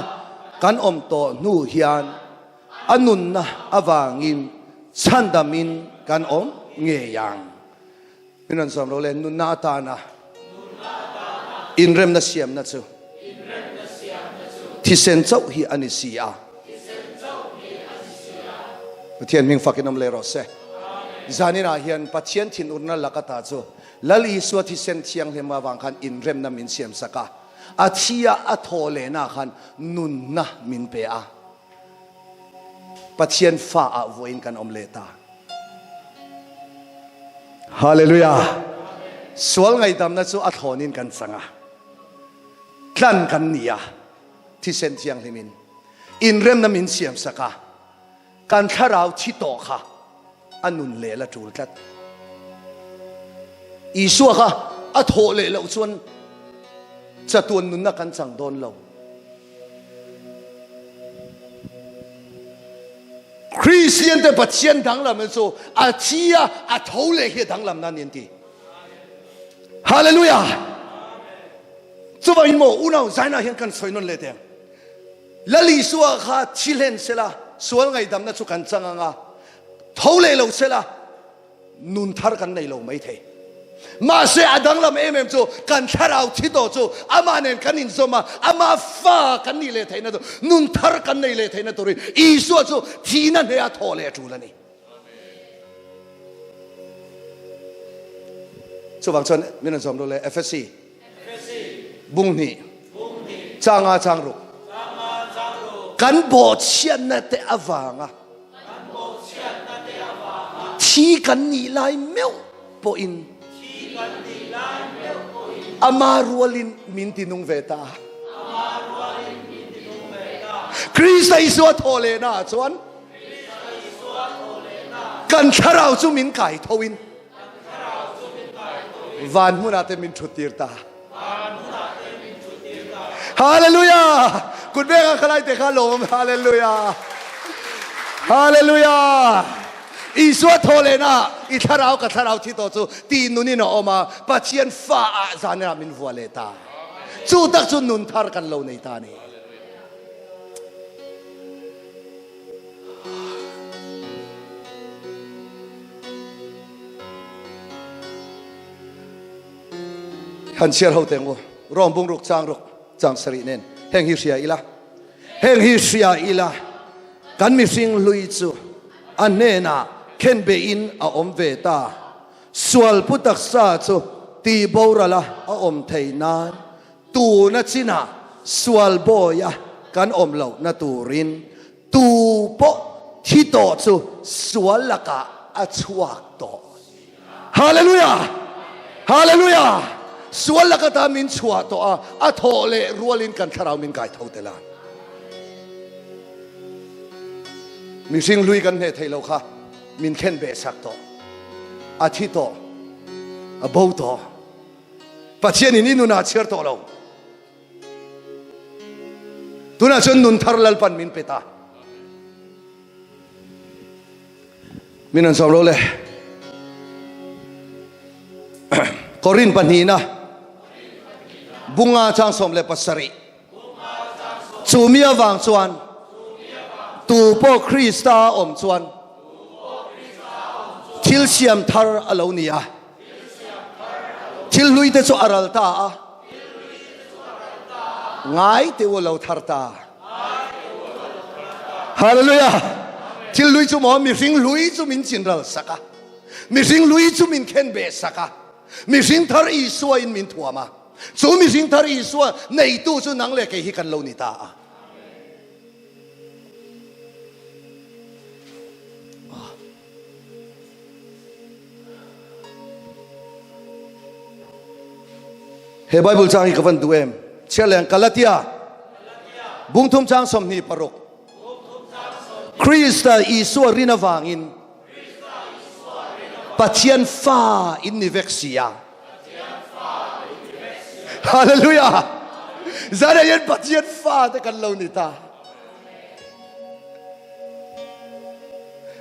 kan awm tawh hnu hian A nunna avangin chhandamin kan awm ngei ang. Min rawn sawm ro le, nunna atana inremna siamna chu thisen chauh hi a ni si a. Pathian hming fakin awm leh rawh se. Zaninah hian Pathian thinurna lak ata chu Lal Isua thisen thianghlim avang khan inremna min siamsak a, a thi a a thaw lehna khan nunna min pe a. Pathian fa ah vuain kan awm leh ta. Hallelujah. Sual ngaihdamna chu a thlawnin kan chang a. Tlan kan ni a. Thisen thianghlimin inremna min siam sak a. Kan thlarau thi tawh kha a nun leh la tul tlat. Isua kha a thawh leh loh chuan chatuan nunna kan chang dawn lo. Kristian te Pathian danglam chu a thi a, a tho leh hi a danglam na ni an ti. Hallelujah! Chuvangin maw unau zaina hian kan sawi nawn leh teh ang. Lal Isua kha thi hlen sela sual ngaihdamna chu kan chang ang a, tho leh lo sela nun thar kan nei lo mai thei. Mahse a danglam em em chu kan thlarau thi tawh chu amah nen kan inzawm a, ama fa kan nih leh theihna tur, nun thar kan nei leh theihna turin Isua chu thihna hneha thawh leh a tul a ni. Chuvang chuan min rawn zawm ru le Efesi bung hnih changa chang ruk kan bawhchhiatna te avanga thi kan nih lai meuh pawhin ama rualin min tinung ve ta. Krista Isua thaw lehna ah chuan Kan thlarau chu min kai tho in van hmunah te min thut tir ta. Hallelujah! Kut veng a khalai te kha lawm Hallelujah! Hallelujah! Isua thaw lehna i thlarau ka thlarau thi tawh chu ti nunin a awm a, Pathian fa ah zanah min vua leh ta. Chu tak chu nun thar kan lo nei ta a ni. Han chhiar ho teng u. Rom bung ruk chang ruk chang sarih nen heng hi hria ila. Heng hi hria ila kan mihring hlui chu a hnenah khenbehin a awm ve ta. Sual pu taksa chu tih borala a awm thei nan tuna chinah sual bawia kan awm lohna turin tu pawh thi tawh chu sual lakah a chhuak tawh. Hallelujah! Hallelujah! Sual laka ta min chhuah tawh a, a thawh leh rualin kan thlarau min kai tho tel a. Mihring hlui kan hneh thei lo kha min khen beh sak tawh. A thi tawh. A bo tawh. Pathianin i nunah a chhiar tawh lo. Tunah chuan nun thar Lalpan min pe ta. Min an sawm lo le. Korin pahnihna bunga chang 17. Chu mi avang chuan tu pawh Krista a awm chuan thil siam thar a lo ni a. Thil hlui te chu a ral ta a. Ngai te u lo thar ta. Hallelujah! Thil hlui chu maw mihring hlui chu min chin ral sak a. Mihring hlui chu min khen beh sak a. Mihring thar Isua in min thuam a. Chu mihring thar Isua neitu chu nang leh kei hi kan lo ni ta a. He Bible chang hi ka van duh em? Chhiarleng Galatia bungthum chang 26. Krista Isua rin avangin Pathian fa in ni vek si a. Hallelujah! Zan ah hian Pathian fa te kan lo ni ta.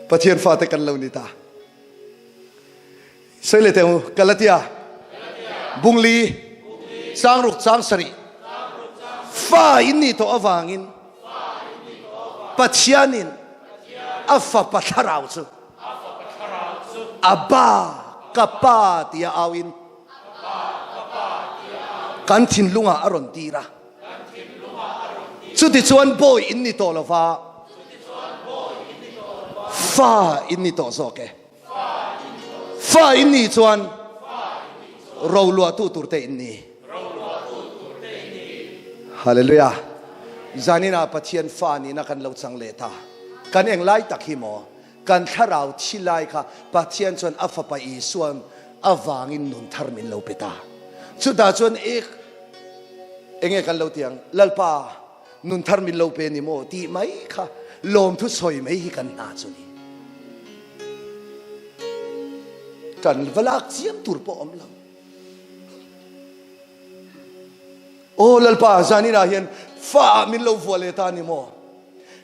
Pathian fate kan lo ni ta. Soi le teu Galatia bungli sangruk chang sarih fa in ni tawh awangin Pathianin a fapa thlarau chu Abba ka pa tia auin kan thinlungah a rawn tir a. Chutichuan bawi in ni tawh lova, fa in ni tawh zawk e. Fa in nih chuan roluahtu turte in ni. Hallelujah. Zaninah Pathian fa nihna kan lo chang leh ta. Kan englai tak hi maw? Kan thlarau thi lai kha Pathian chuan a Fapa Isuan avangin nun thar min lo pe ta. Chutah chuan ek enge kan lo ti ang, Lalpa, nun thar min lo pe ni maw tih mai kha lawmthu sawi mai hi kan hna chu ni. Kan va lak chiam tur pawh awm lo. Aw Lalpa, zaninah hian fa ah min lo vuah leh ta ni maw?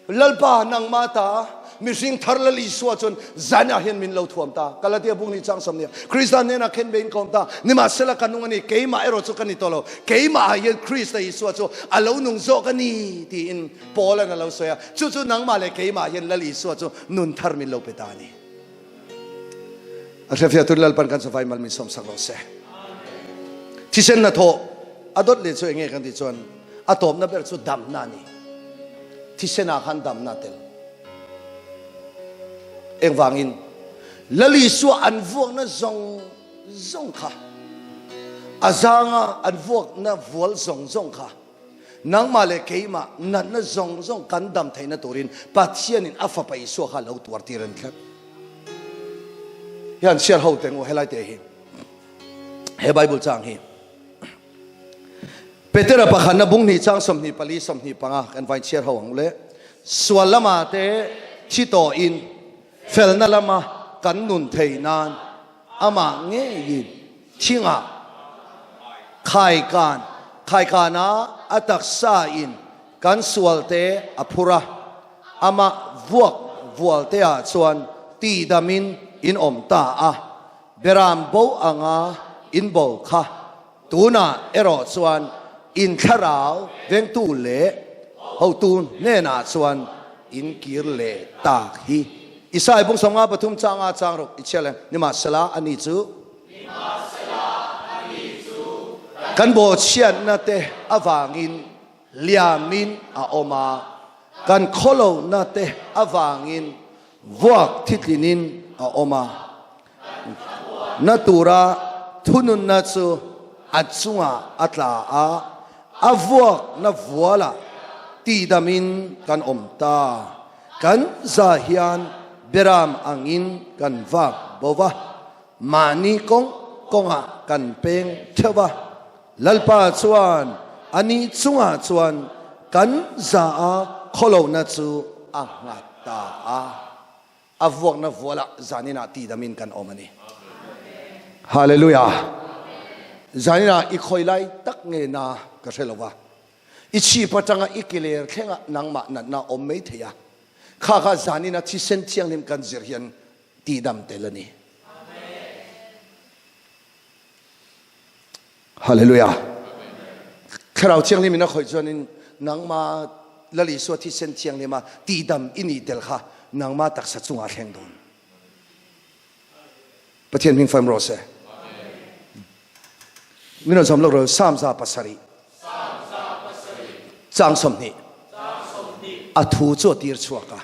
Lalpa nangmah ta mihring thar Lal Isua chuan zanah hian min lo thuam ta. Galatia bung ni chang 20. Krista hnenah khen bein ka awm ta. Nimahsela ka nung a ni, keimah erawh chu ka ni tawh lo. Keimah ah hian Krista Isua chu a lo nung zawk a ni tiin Paula'n a lo sawi a. Chu chu nangmah leh keimah hian Lal Isua chu nun thar min lo pe ta a ni. A hrefiah tur Lalpan kan safai mal min sawmsak rawh se. Thisen na thawh a dawt leh chu enge kan tih chuan a tawpna ber chu damna a ni. Thisen ah khan damna a tel. Engvangin Lal Isua an vuakna zawng zawng kha a zanga an vuakna vual zawng zawng kha Nangmah leh keimah natna zawng zawng kan dam theihna turin Pathianin a Fapa Isua kha lo tuar tir a ni tlat. Hian chhiar ho teng u helai te hi. He Bible chang hi. Petera pakhatna bung hnih chang 24 25 kan vain chhiar ho ang u le. Sual lama te thi tawhin felna lama kan nun thei nan Amah ngeiin thingah khaikan khaikana a taksa in kan sualte a phur a, amah vuak vualteah chuan tihdamin in awm ta a, beram bo anga in bo kha tunah erawh chuan. In thlarau vengtu leh hotu hnenah chuan in kir leh tak hi. Isai bung 53 changa chang ruk i chhiar leh Nimahsela ani chu kan bawhchhiatna te avangin hliamin a awm a, kan khawlohna te avangin vuak thitlinin a awm a. Na tura thununna chu a chungah a tla a, a vuakna vualah tihdamin kan awm ta. Kan za hian beram angin kan vak bo va, mahni kawng kawngah kan peng theuh va. Lalpa chuan a ni chungah chuan kan za a khawlohna chu a nghat ta a. A vuakna vualah zaninah tidamin kan awm a ni. Hallelujah! Zaninah i khawi lai tak nge na ka hre lo va, i chhip atanga i kiler thlengah nangmah natna awm mai thei a, kha kha zanina thisen thianghlim kan zir hian tidam tel a ni. Hallelujah! Thlarau Thianghlim in a khawih chuanin nangma Lal Isua thisen thianghlima tihdam i nih tel kha nangma taksa chungah a thleng dawn. Pathian hming fam rawh se. Min rawn sawm lawk rawh Psalm 7. Chang 20. A thu chu a tir chhuak a.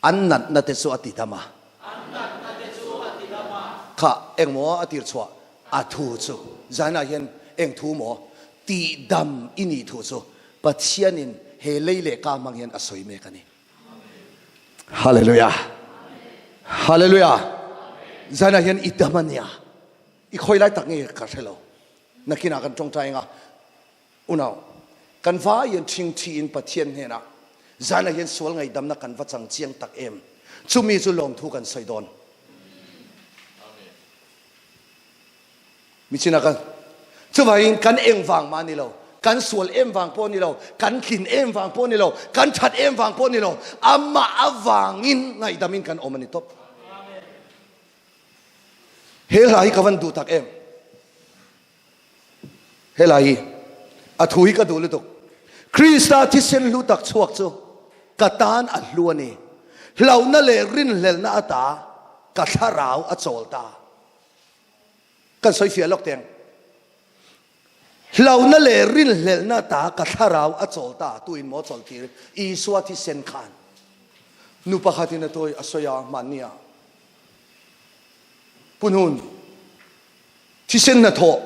An natna te chu a ti dam a. An natna te chu a ti dam a. Kha eng maw a tir chhuah a thu chu zainah hian eng thu maw tih dam i nih thu chu Pathianin he lei leh ka hmang hian a sawi mek a ni. Hallelujah! Hallelujah! Zainah hian i dam a nia. I khawi lai tak nge ka hre lo. Nakinah kan tawngtai anga Unau, kan vaiin ṭhingṭhiin Pathian hnenah zanah hian sual ngaihdamna kan va chang chiang tak em? Chumi chu lawmthu kan sawi dawn. Michina kan chuvangin kan eng vang mah ni lo, kan sual em vang pawh ni lo, kan tlin em vang pawh ni lo, kan that em vang pawh ni lo, amah avangin ngaihdamin kan awm a ni tawp. He hla hi ka van duh tak em? Helai hi a thu hi ka duh lutuk. Krista thisen hlu tak chhuak chu ka tan a hlu a ni. Hlauhna leh rinhlelhna ata ka thlarau a chawl ta. Kan sawi fiah lawk teng. Hlauhna leh rinhlelhna ata ka thlarau a chawl ta. Tuin maw chawl tir? Isua thisen khan. Nu pakhatin a tawi a sawi a hmanni ah. Punhun. Thisen hnathawh,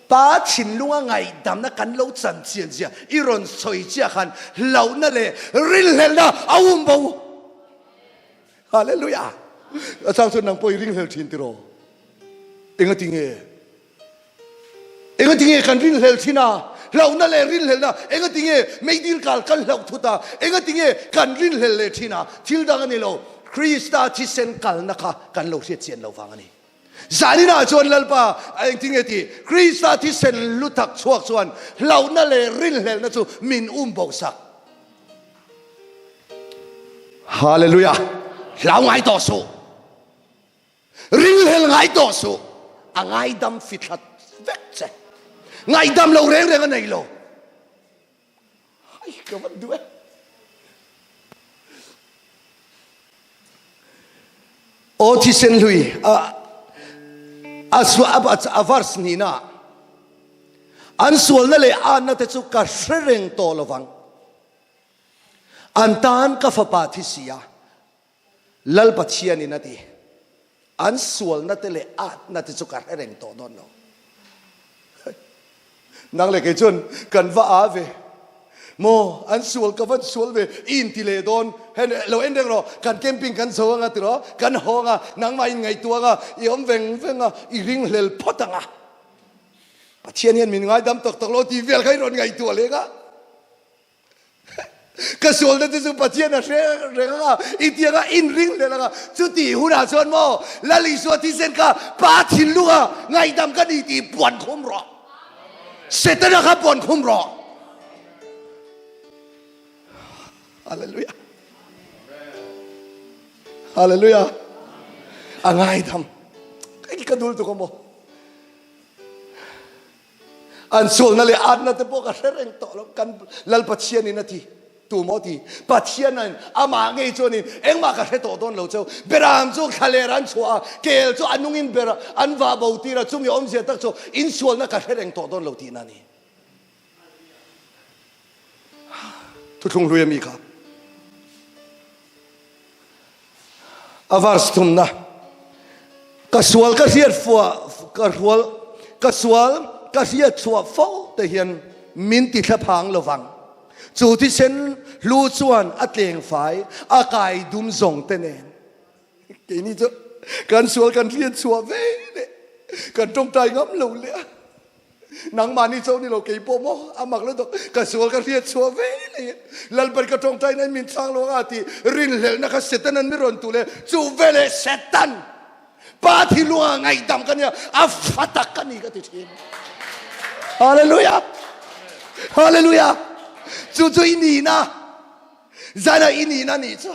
Pa thinlunga ngaihdamna kan lo chan chian zia i rawn sawi chiah khan hlauhna leh rinhlelhna a um bo. Hallelujah! A chang chuan nang pawh i ringhlel thin tiraw? Engati nge? Engati nge kan rinhlel thin a? Hlauhna leh rinhlelhna engati nge meidil kal kan hlauh thut a? Engati nge kan rinhlel leh thin a? Thil dang a ni lo, Krista thisen kalna kha kan lo hriat chian lo vang a ni. Zaninah chuan Lalpa a engtin nge ti? Krista thisen lu tak chhuak chuan hlauhna leh rinhlelhna chu min um bo sak. Hallelujah! Hlau ngai tawh suh. Rinhlel ngai tawh suh. A ngaidam fithlat vek che. Ngaidam lo reng reng a nei lo. Ai ka van duh e. Aw thisen hlui a a a verse hnihna an sualna leh anna te chu ka hre reng tawh lovang. An tan ka fapa thi si a Lal Pathianin a ti, An sualna te leh atna te chu ka hre reng tawh dawn lo. Nang leh kei chuan kan va a ve maw, an sual ka van sual ve i inti leh dawn. Hen lo en reng rawh, kan camping kan zo anga tiraw, kan haw anga, nangmah in ngaihtuah anga, i awm veng veng a, i ringhlel phawt anga. Pathian hian min ngaidam tak tak lo tih vel kha i rawn ngaihtuah leh anga. Ka sualna te chu Pathian a hre reng anga, i tiang a inring hlel anga, chutih hunah chuan maw Lal Isua thisen kha Pa thinlunga ngaihdam ka ni tih puan khum rawh. Setana kha puan khum rawh. Hallelujah. Hallelujah. A ngaidam. Ka dul tuk a maw. An sualna leh atna te pawh ka hre reng tawh lo. Kan Lal Pathianin a ti. Tu maw ti? Pathianin amah ngei chuanin engmah ka hre tawh dawn lo cheu. Beram chu thlaler an chhuah a, kel chu a nungin ber an vah bo tir a, chumi awmzia tak chu in sualna ka hre reng tawh dawn lo tihna a ni. Thuthlung hlui a mi kha. A verse thumna, Ka sual ka hriat fuah ka hrual ka sual ka hriat chhuah fo te hian min ti thlaphang lovang. Chu thisen hlu chuan a tleng fai a kai dum zawng te nen. Keini chu kan sual kan hriat chhuah ve leh kan tawngtai ngam lo leh a. Nangmahni cho ni lo kei pawh maw a mak lutuk ka sual ka hriat chhuah ve leh Lalpan ka tawngtai na in min chhang lo anga tih rinhlelhna kha Satan an mi rawn tu leh chu veleh Satan pa thinlunga ngaihdam ka nia a fa tak ka ni ka ti thin. Hallelujah! Hallelujah! Chu chu i nihna zana i nihna nih chu.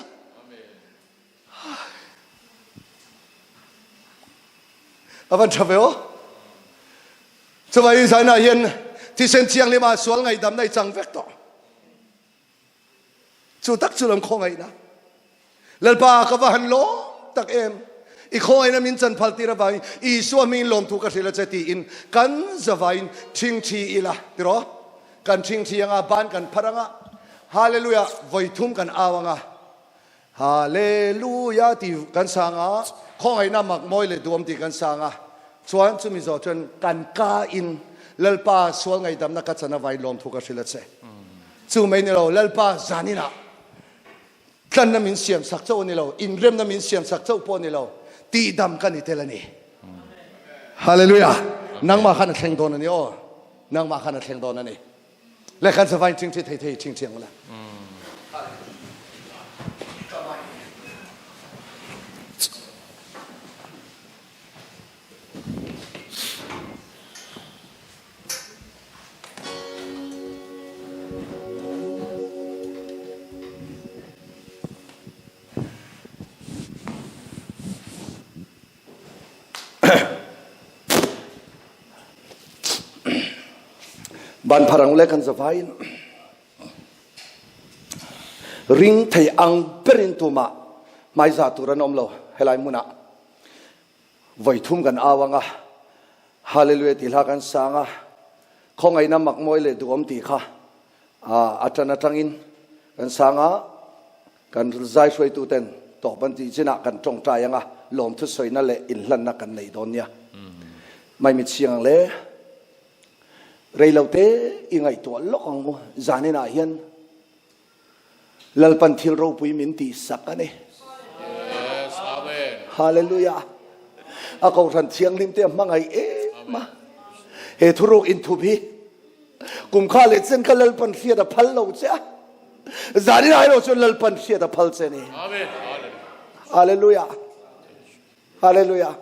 A van tha ve aw. Chuvangin zainah hian thisen thianghlim ah sual ngaihdamna i chang vek tawh. Chu tak chu lam khawngaihna. Lalpa ka va han lawm tak em. I khawngaihna min chan phal tir avangin Isua hmingin lawmthu ka hrilh a che tiin kan zavain thingthi ila tiraw? Kan thingthi anga ban kan phar anga Hallelujah vawi thum kan au anga Hallelujah tih kan sang a, khawngaihna mak mawi leh duhawm tih kan sang a, chuan chumi zawh chuan kan ka in Lalpa sual ngaihdamna ka chan avangin lawmthu ka hrilh a che. Chu mai ni lo, Lalpa zaninah tlanna min siam sak chauh a ni lo, inremna min siam sak chauh pawh a ni lo, tihdam ka ni tel a ni. Hallelujah! Nangmah khan a thleng dawn a ni aw, nangmah khan a thleng dawn a ni. Le kan savain ṭhingṭhi thei thei ṭhingṭhi ang ula. Ban pharang le kan zavai in ring thei ang berin tumah hmaiza tur an awm lo helai hmunah voi thum kan au anga hallelujah ti hla kan sang a khawngaihna mak mawi leh duhawm tih kha a tan atangin kan sang a Kan zai hruaituten tawp an tih chinah kan tawngtai anga lawmthusawina leh inhlanna kan nei dawn nia. Maimit siang ang le. Reilote i ngaihtuah lawk ang u. Zaninah hian Lalpan thil ropui min tihsak a ni. Yes, amen. Hallelujah. A kohhran thianghlim te a hmangaih em a. He thuruk inthup hi kum kha leh chen kha Lalpan hriat a phal lo che a. Zanin ai lo chuan Lalpan hriat a phal che ni. Amen. Hallelujah. Hallelujah.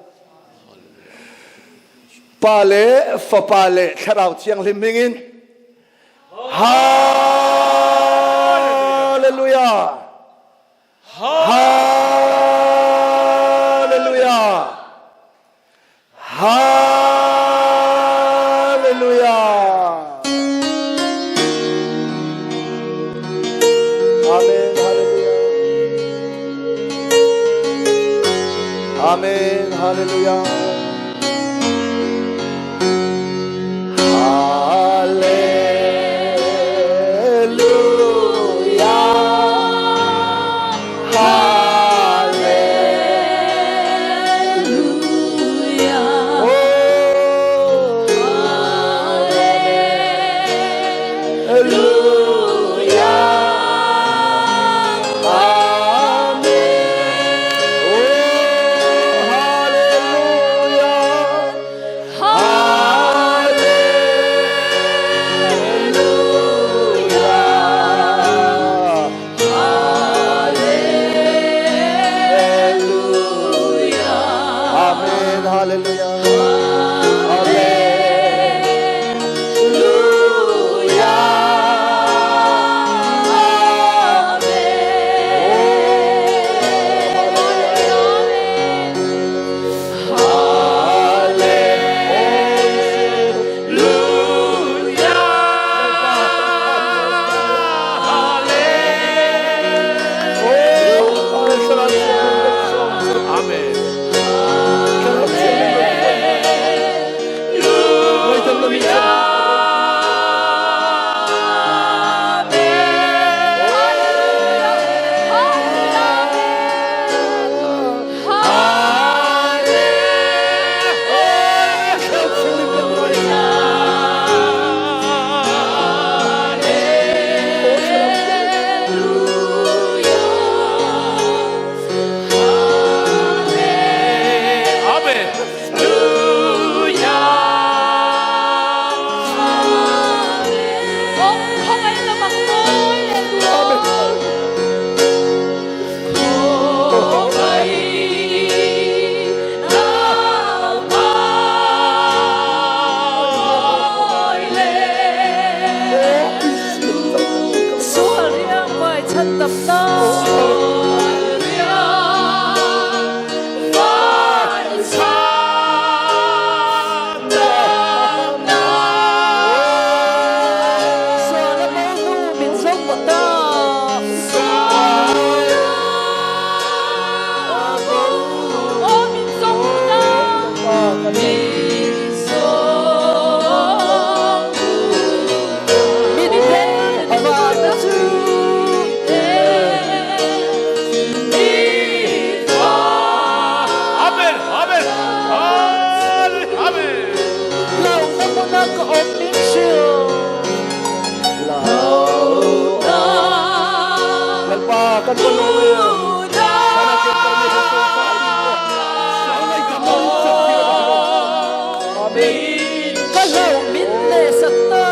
Pa le Fapa le Thlarau Thianghlim hmingin Hallelujah. Hallelujah. Hallelujah! Amen. Hallelujah. Amen. Hallelujah. Amen. Hallelujah. Huna ka awm min hrilh Lalpa kan va lawm em. Amen. Ka hlauh min hnehsak ta.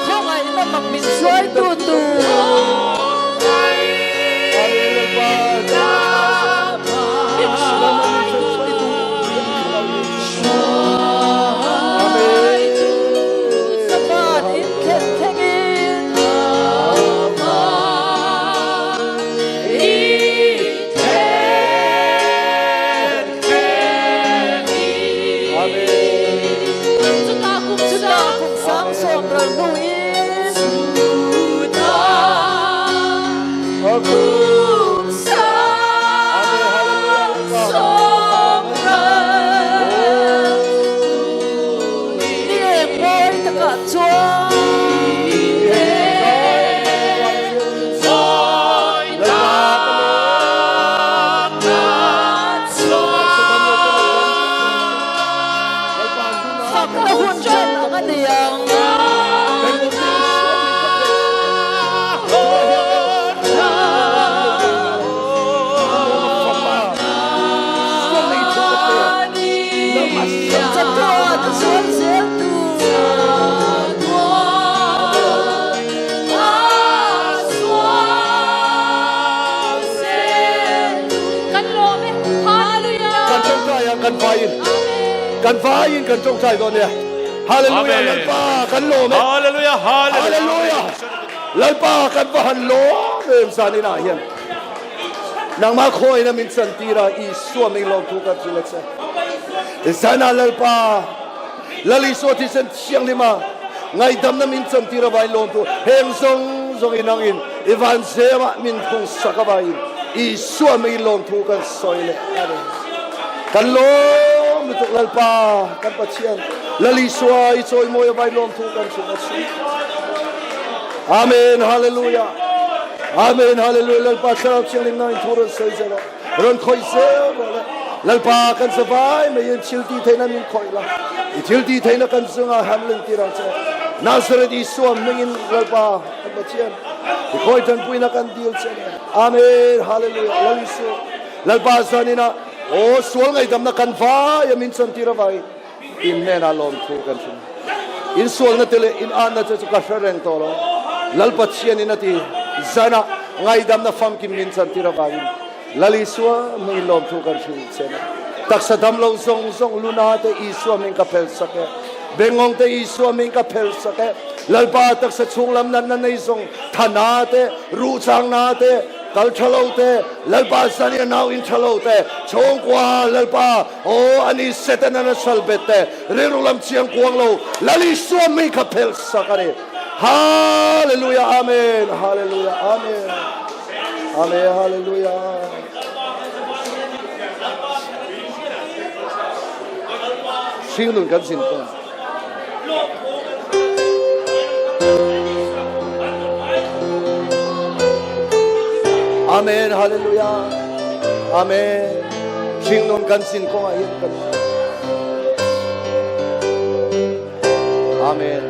Khawngaihna mak min hruaitu tu. Sabat in thlen thlengin. Chutah kum sang sawm ral hnu in. Ni eng mawi takah chuan. Fakna hun ṭan ang a ni ang. Chatuan a zual zel tu. Kan lawm e. Hallelujah. Kan ṭawngṭai ang kan vaiin. Kan vaiin kan ṭawngṭai dawn nia. Hallelujah Amen. Lalpa kan lawm e. Hallelujah, hallelujah. Hallelujah. Lalpa kan va han lawm em zan inah hian. Nangmah khawina min chantir a Isua ming lawmthu kan hrilh a che. Zanah Lalpa Lal Isua thisen thianghlim a ngaihdamna min chantir avangin lawmthu heng zawng zawng in angin i van zemah min phung sak avangin Isua mingin lawmthu kan sawi leh a ni. Kan lawm lutuk Lalpa kan Pathian Lal Isua i chawimawi avangin lawmthu kan hrilh a che. Amen Hallelujah. Amen Hallelujah Lalpa Thlarau Thianghlim nangin thu rawn sawi zel rawh. Rawn khawih zel rawh le. Lalpa kan zavai mai in thil ti theihna min khawih la. I thil ti theihna kan chungah han lentir ang che. Nazareth Isua hmingin Lalpa kan Pathian i khawi tanpuina kan dil che ni. Amen Hallelujah Lal Isu Lalpa zanina aw sual ngaihdamna kan vai a min chantir avangin in hnenah lawmthu kan hrim. In sualna te leh in anna te chu ka hre reng tawh lo. Lal Pathianin a ti, Zanah ngaihdamna famkim min chantir avangin Lal Isua hmingin lawmthu kan hrilh che a. Taksa dam lo zawng zawng luna te Isua hming ka phel sak e. Bengawng te Isua hming ka phel sak e. Lalpa taksa chhunglam natna nei zawng thana te, ruhchangna te, kal tha lo te, Lalpa zania nau in tha lo te, chhungkua Lalpa Aw, ani Setanan a sal bet te, rilru lam chiang kuang lo, Lal Isua mi kha phelh sak a ni. Hallelujah, Amen, Hallelujah, Amen, Amen, Hallelujah. Hringnun kan zin kawng. Amen, Hallelujah, Amen. Hringnun kan sin kawngah hian kan Amen.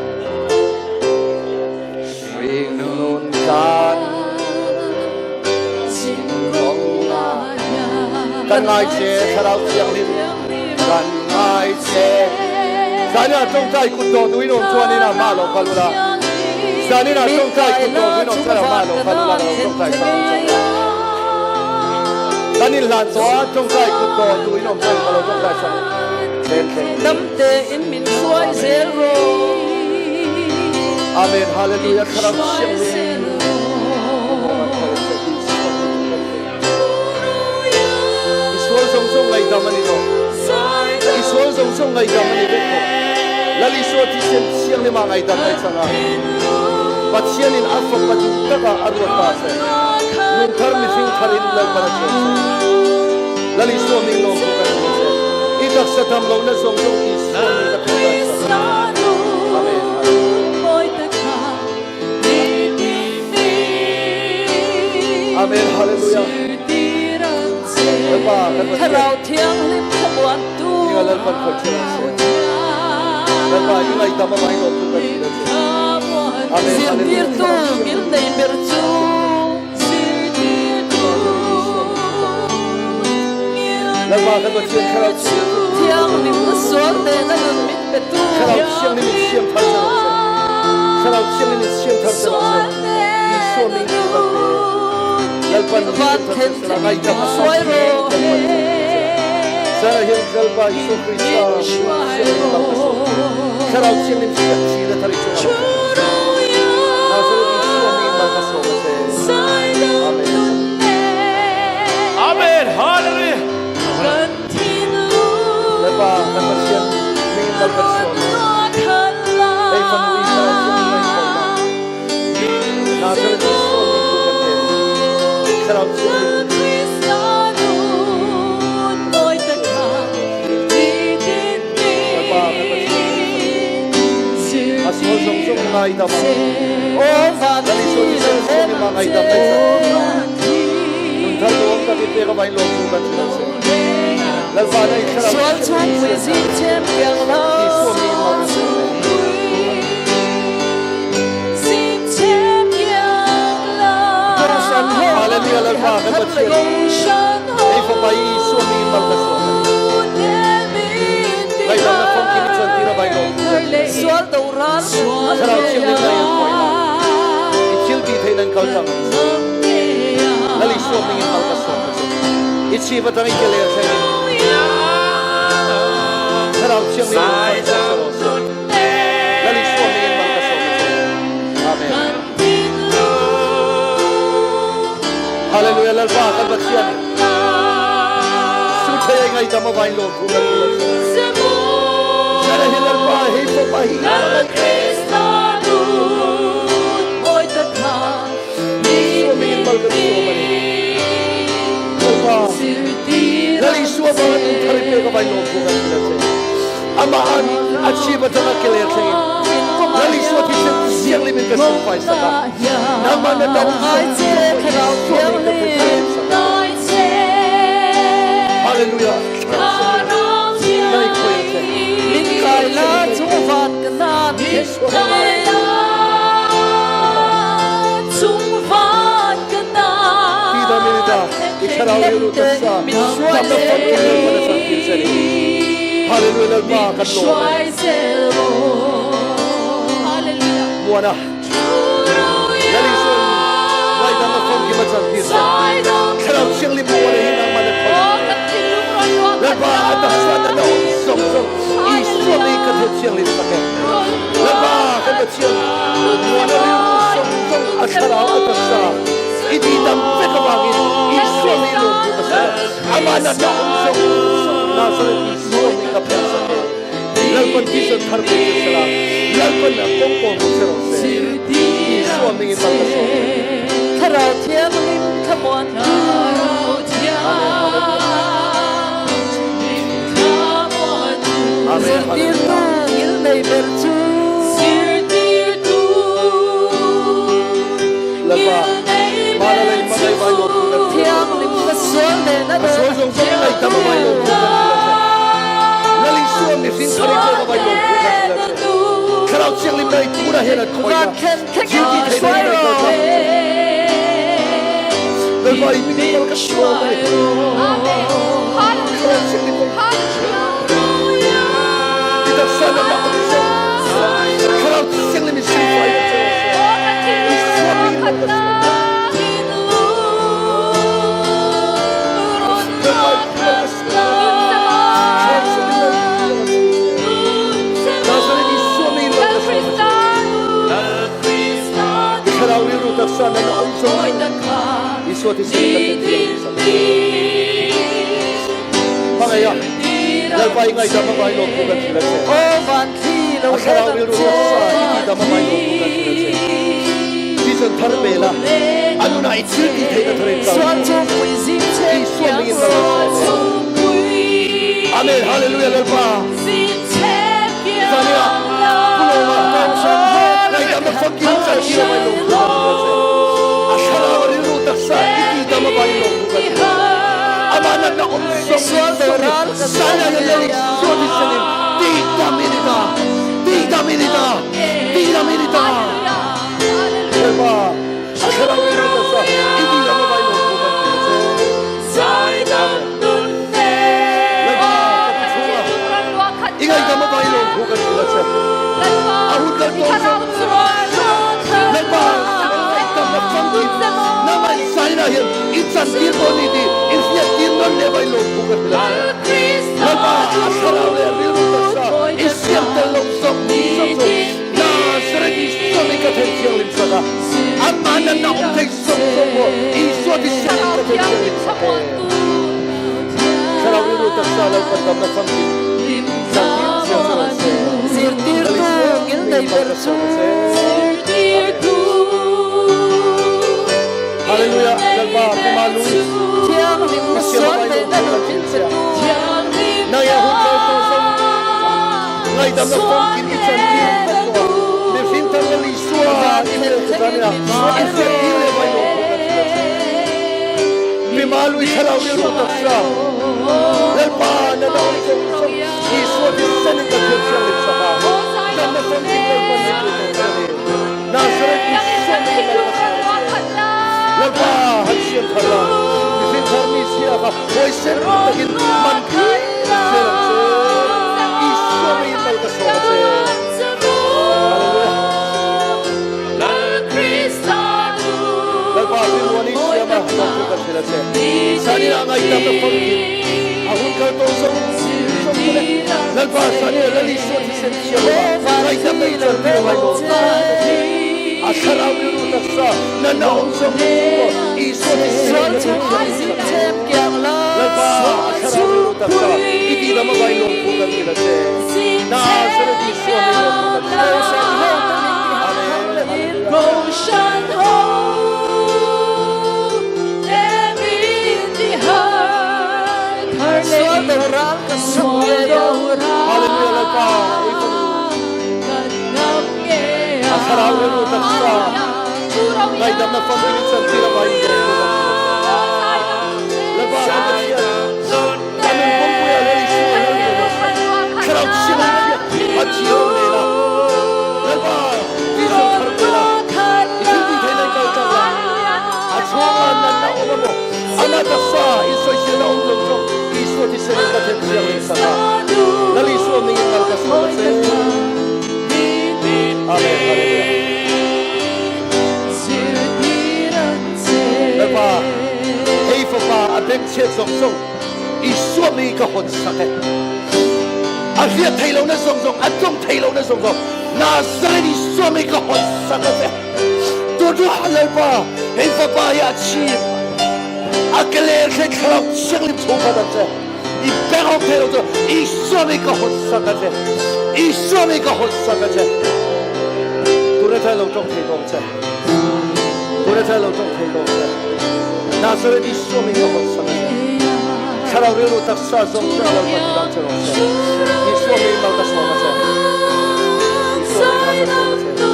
Hringnun kan Kan ngai che Thlarau Thianghlim kan ngai che. Zaninah tawngtai kut dawh duhin awm chuan inah hma lo kal ula. Zaninah tawngtai kut dawh duhin awm chuan hma lo kal ula ka lo tawngtai sak ang che. Kan inhlan tawh a, tawngtai kut dawh duhin awm chuan ka lo tawngtai sak ang che. Dam tein min hruai zel rawh. Amen Hallelujah Thlarau Thianghlim. I sual zawng zawng ngaihdam a ni tawh. I sual zawng zawng ngaihdam a ni vek tawh. Lal Isua thisen thianghlim ah ngaihdam a i chang a. Pathianin a fapa duh takah a ruat ta che. Nun thar mihring thar in Lalpan a chuan che. Lal Isua ming lawm pawh kan hmu che. I taksa dam lohna zawng zawng Isua ming ka thawh dan sak. Amen. Amen. Hallelujah. Lalpa kan Pathian. Thlarau Thianghlim thlamuantu. Ninga Lalpan khawih che rawh se. Lalpa i ngaihdam a mai lawm tu kan ti che. Amen. Zirtirtu ngilnei ber chu. Lalpa kan Pathian Thlarau Thianghlim na sual nena nun min petu. Thlarau Thianghlim in siam thar che rawh se. Thlarau Thianghlim in siam thar che rawh se. Isua ming tu kan pe. Lalpan Van thar che sela ngaihdam a Suai rawh. Sana hian Lalpa Isu Krista siam thar ka sawm. Thlarau Thianghlim siak chi na thar i chungah lo Nazareth Isua ming mal ka sawm a che. Amen. Amen. Hallelujah. Lalpa kan Pathian ming mal kan sawm e. Hei fanu i Thlarau Thianghlim na i khawihna. Nazareth Isua ming tu kan pe. Thlarau Thianghlim Lalpa kan Pathian a sual zawng zawng i ngaidam a. Aw van Lal Isua thisen siam i ma ngaidam daih cang. Nunthar nuam tak i pek a vain lawm tu kan si lo si. Lalpa na i thlarau Sual thisen chung pui zing chem piang lo. Isua mi in mal kan sawm e. Kohhran ho Hallelujah Lalpa kan Pathian. Hei fapa i Isua mi in mal ka sawm e. Ngaidam na famkim i chuan tir a vain lawm tu kan si. Sual do ral Thlarau Thianghlim na in khawihna. I thil ti thei nan kal cang. Lal Isua ming in mal ka sawm ka che. I chi va tang i ke le thleng in. Thlarau Thianghlim in khawih cang sa rawh se. Lal Isua ming in mal ka sawm ka che. Amen. Hallelujah Lalpa kan Pathian. Su thei ai ngai dam a vain lawm thu kan kul che. Sana hi Lalpa hei fapa hi Isua ming in mal kan sawm ani. Lalpa Lal Isua bang an thar i pek a vain lawm thu kan kul che. Amah an a chi ba tang a keler thleng in Lal Isua thisen thianghlim in ka silfai sak a. Nangmah na dam Ngai che Thlarau Thianghlim. Hallelujah. Nai khoi che. Min kai la chung van ka nan Tida minita i thlarau riru taksa dam na famkim Lalpa na chan tir che ni. Hallelujah Lalpa kan lawm e. Muana Lal Isuan ngaidam na famkim a chan tir che. Thlarau Thianghlim muana hi nangmah na khoi. Lalpa a taksa na na um zong zong Isua mi ka the thianghlim sak e. Lalpa kan Pathian muana rilru zong zong a thlarau a taksa i ti dam vek awangin Isua mi lung thu ka sa. Amah na na um zong Nazareth Isua mi ka pek sak e. Lalpan vision thar pe che sela. Lalpan na kong ko mu che ro se. Isua ming in mal ka sawm che. Thlarau Thianghlim thlamuan tu. Amen. Hallelujah. Amen. Zirtirtu Hallelujah. ngilnei ber chu. Lalpa, mana lei mangai vai lo tu kan ti. Thianghlim na sual nen a A sual zong zong ngai tam a vai lo tu kan ti la che. Lal Isua mi hrin thar i pek a vai lo tu kan ti la che. Thlarau Thianghlim na i tu na hen an khoi Van na. khen Thil ti thek thei na suai in nai kal ro. cang. Lalpa i min mal ka sawm a ni. Amen. Thlarau Thianghlim kong i taksa na awm zawng Thlarau Thianghlim in silfai na che rawh se. Isua min mal ka sawm. Lalpa i mal ka sawm. Thlarau Thianghlim mal Nazareth Isua min mal ka sawm a che. Thlarau rilru taksa na awm zawng Isua thisen ka thlen thiang sak. Hmangaih a, Lalpa i ngaihdam a ngai lawm thu kan hrilh a che. Aw van thli lo A thlarau hret ang rilru che. taksa i tihdam a ngai lawm thu kan hrilh a che. Vision thar pe la, a nunah i thil tih theihna thar in kal. Sual chungpui zing che Isua kiang hmingin mal kan sawm e. Amen. Hallelujah Lalpa. Zania, Pu Lawma, ngaihdamna famkim chan tir a vai lawm thu kan hrilh a che. A thlarau a rilru taksa i tihdam a vai lawm thu kan hrilh a che. Amah natna awm zawng Sual zawng hi doral ka Zania sual hian Lal Isua thisen in tihdam i ni ta. Tihdam i ni ta. Tihdam i ni ta. Lalpa, a thlarau rilru taksa i tihdam a vai lawm thu kan hrilh a che. Amen. Lalpa, ka chungah i ngaihdam a vai lawm thu kan hrilh a che. A hun kal tawh zawng Lalpa, ngaihdamna famkim nangmah China hian i chantir dawn ni tih i hriattir nawn leh vai lawm thu kan hrilh a che. Lalpa, a thlarau leh a rilru taksa i siam tel lo zawng zawng chu Nazareth Isua min ka then thianghlim sak a, anmah natna awm thei zawng zawng pawh Isua thisen in ka then thianghlim sak e. Thlarau rilru taksa Lalpa damna famkim chantir chiang che rawh se. Zirtirtu Lal Isua ngilnei min ber mal ka chu. sawm a che. Amen. Hallelujah Lalpa Pu Malui Thianghlim i siam a sual vai theihna lawm thu nun kan min hrilh che a. petu. Nang ia hun kal tawh zawng ngaihdamna famkim i chantir vek tawh a. Mihring thar Lal Isua Van i thel hmel chu thlengin kan ina min i hruai hriattir leh vai lawm thu kan hrilh a che. rawh. Mi Malui thlarau rilru taksa Lalpa na nawn zawng zawng Isua thisen in ka thiam thianghlim sak a. Damna famkim Lalpan min pui tawh che a ni. Nazareth Isua min mal ka sawm a che. Lalpa han siam thar la, mihring thar mi sia kha huaisen takin man tir zel ang che. Isua ngeiin mal ka sawm a che. Hallelujah. Lalpa Pimuani siam a kan thu kan hrilh a che. Sanina ngaihdamna famkim a hun kal tawh zawng zawng te leh Lalpa Sanina Lal Isua thisen thiam a ngaihdamna i chan tir a ngai dawn kan hrilh a che. A thlarau rilru taksa natna awm zawng zawng pawh Isua thisen in ka thil thiam sak e. Lalpa a thlarau rilru taksa i tihdam a ngai lawm thu kan hrilh a che. Nazareth Isua mi lawm thu kan hrilh a che. Amen. Hallelujah. Sual doral ka suk ngei a. Hallelujah Lalpa ei fanu a thlarau rilru taksa ngaihdamna famkim in chantir a vai in lawm thu kan hrilh a che. Lalpa kan Pathian kan nun pumpui ah Lal Isua Lal ber rawh se. Thlarau thianghlim thiah a thiam nen a Lalpa vision thar pe la i thil tih theihna i kal tlang la a chhungah natna awm emaw ana taksa in sawiselna awm zawng zawng Isua thisen in ka then thianghlim sak a Lal Isua mingin mal ka sawm a che. Amen. Hallelujah. Lalpa, hei fapa a bengchhiat zawng zawng Isua mi ka hawn sak e. A hriat thei lohna zawng zawng, a tawng thei lohna zawng zawng Nazareth Isua mi ka hawn sak a che. Tuduh Lalpa, hei fapa hi a chim a ke ler thleng thlarau thianghlim chung khat ang che. I beng awm thei lo chu Isua mi ka hawn sak a che. Isua mi ka hawn sak a che. Tuna thai lo tawng thei tawng che. Tuna thai lo tawng thei tawng che. Nazareth Isua mi ka hawn sak a che. Thlarau rilru taksa zawng zawng Lalpa ti dam che rawh se. Isua mi mal ka sawm a che. Isua mi mal ka sawm a che.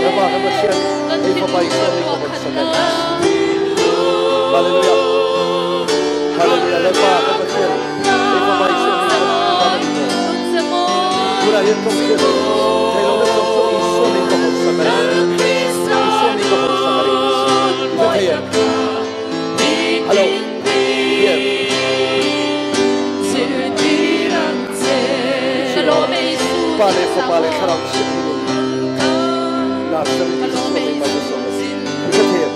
Lalpa kan Pathian hei fapa Isua mi ka hawn sak e. Hallelujah. Hallelujah. Lalpa kan Pathian hei fapa Isua mi ka dam a ni te. Tunah hian tawng hriat thei lo na zawng zawng Isua mi ka hawn sak a ni. Isua mi ka hawn sak a ni. I hre thei em? Fapa le Thlarau Thianghlim in Nazareth Jesuh min mal na sawm a si. I ka thei.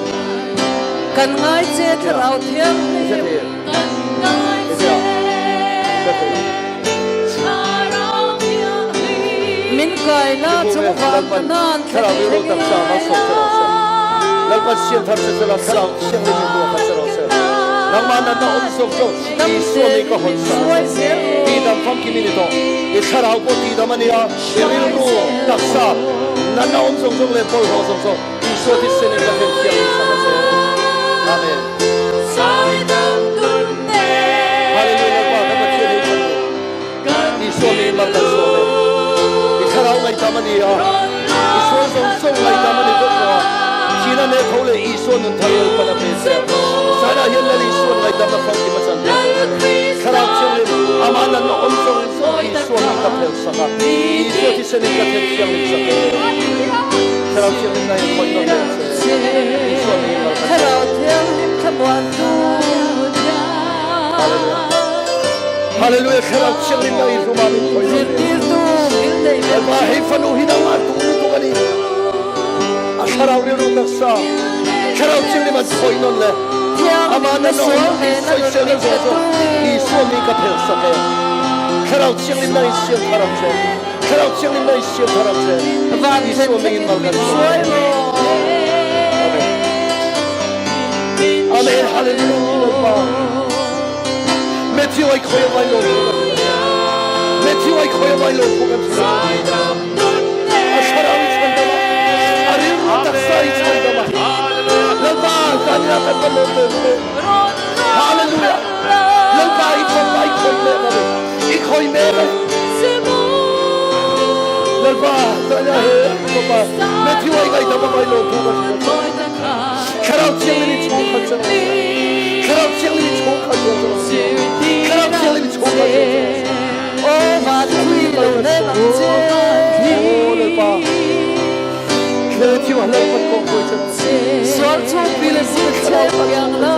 Kan ngai che Thlarau Thianghlim. I ka thei. I thei. I ka thei. Min kai la chung van ka nan Thlarau rilru taksa malsawm che rawh seh. Lalpan siam thar che sela Thlarau Thianghlim in ruah kha che rawh seh. Nangmah natna awm zawk chu Isua mi ka hawn sak a che. Tihdam famkim i ni tawh. I thlarau pawh tihdam a nia, i rilru, taksa, natna awm zawng zawng leh bawlhhlawh zawng zawng Isua thisen in ka then thianghlim sak a che. Amen. Hallelujah Lalpa kan Pathian hi kan duh. Isua mi mal kan sawm e. I thlarau ngaihdam a ni a, i sual zawng zawng ngaihdam a ni vek lo a, thihna leh tho leh Isua nun thar Lalpan a pe che. Zainah hian Lal Isua'n ngaihdamna famkim a chan tir tawh che. Thlarau Thianghlim, amah natna awm zawng zawng Isua mi ka phel sak a, Isua thisen in ka then thianghlim sak e. Thlarau Thianghlim na hian khawih nawn leh che. Isua mi mal kan sawm e. Hallelujah. Hallelujah Thlarau Thianghlim na i hlum ah min khawih nawn leh. Lalpa hei fanu hi nangmah tu lutuk a ni. A thlarau rilru taksa Thlarau Thianghlim an khawih nawn le. Amah na nawn i soisel na zawh cu Isua mi ka phel sak e. Thlarau Thianghlim na in siam thar ang che. Thlarau Thianghlim na in siam thar ang che. Isua mi in mal kan sawm e. Amen. Amen. Hallelujah. Lalpa. Matthew ai khoi vai lo Matthew ai khoi vai lo thu kan A thlarau i chhan dama a rilru taksa i chhan dama Lalpa zan ina kan van lo te Hallelujah Lalpa i fapa i khoi me ma i khoi me ma Lalpa zan ina he fapa Matthew ai ngai dama vai lo thu kan Thlarau Thianghlim i chung khat cang Thlarau Thianghlim i chung khat cang Thlarau Thianghlim i chung khat cang Aw van thui lo nem ang che Aw Lalpa Matthew a Lalpan kong koi cang Sual chung pi le si che piang lo.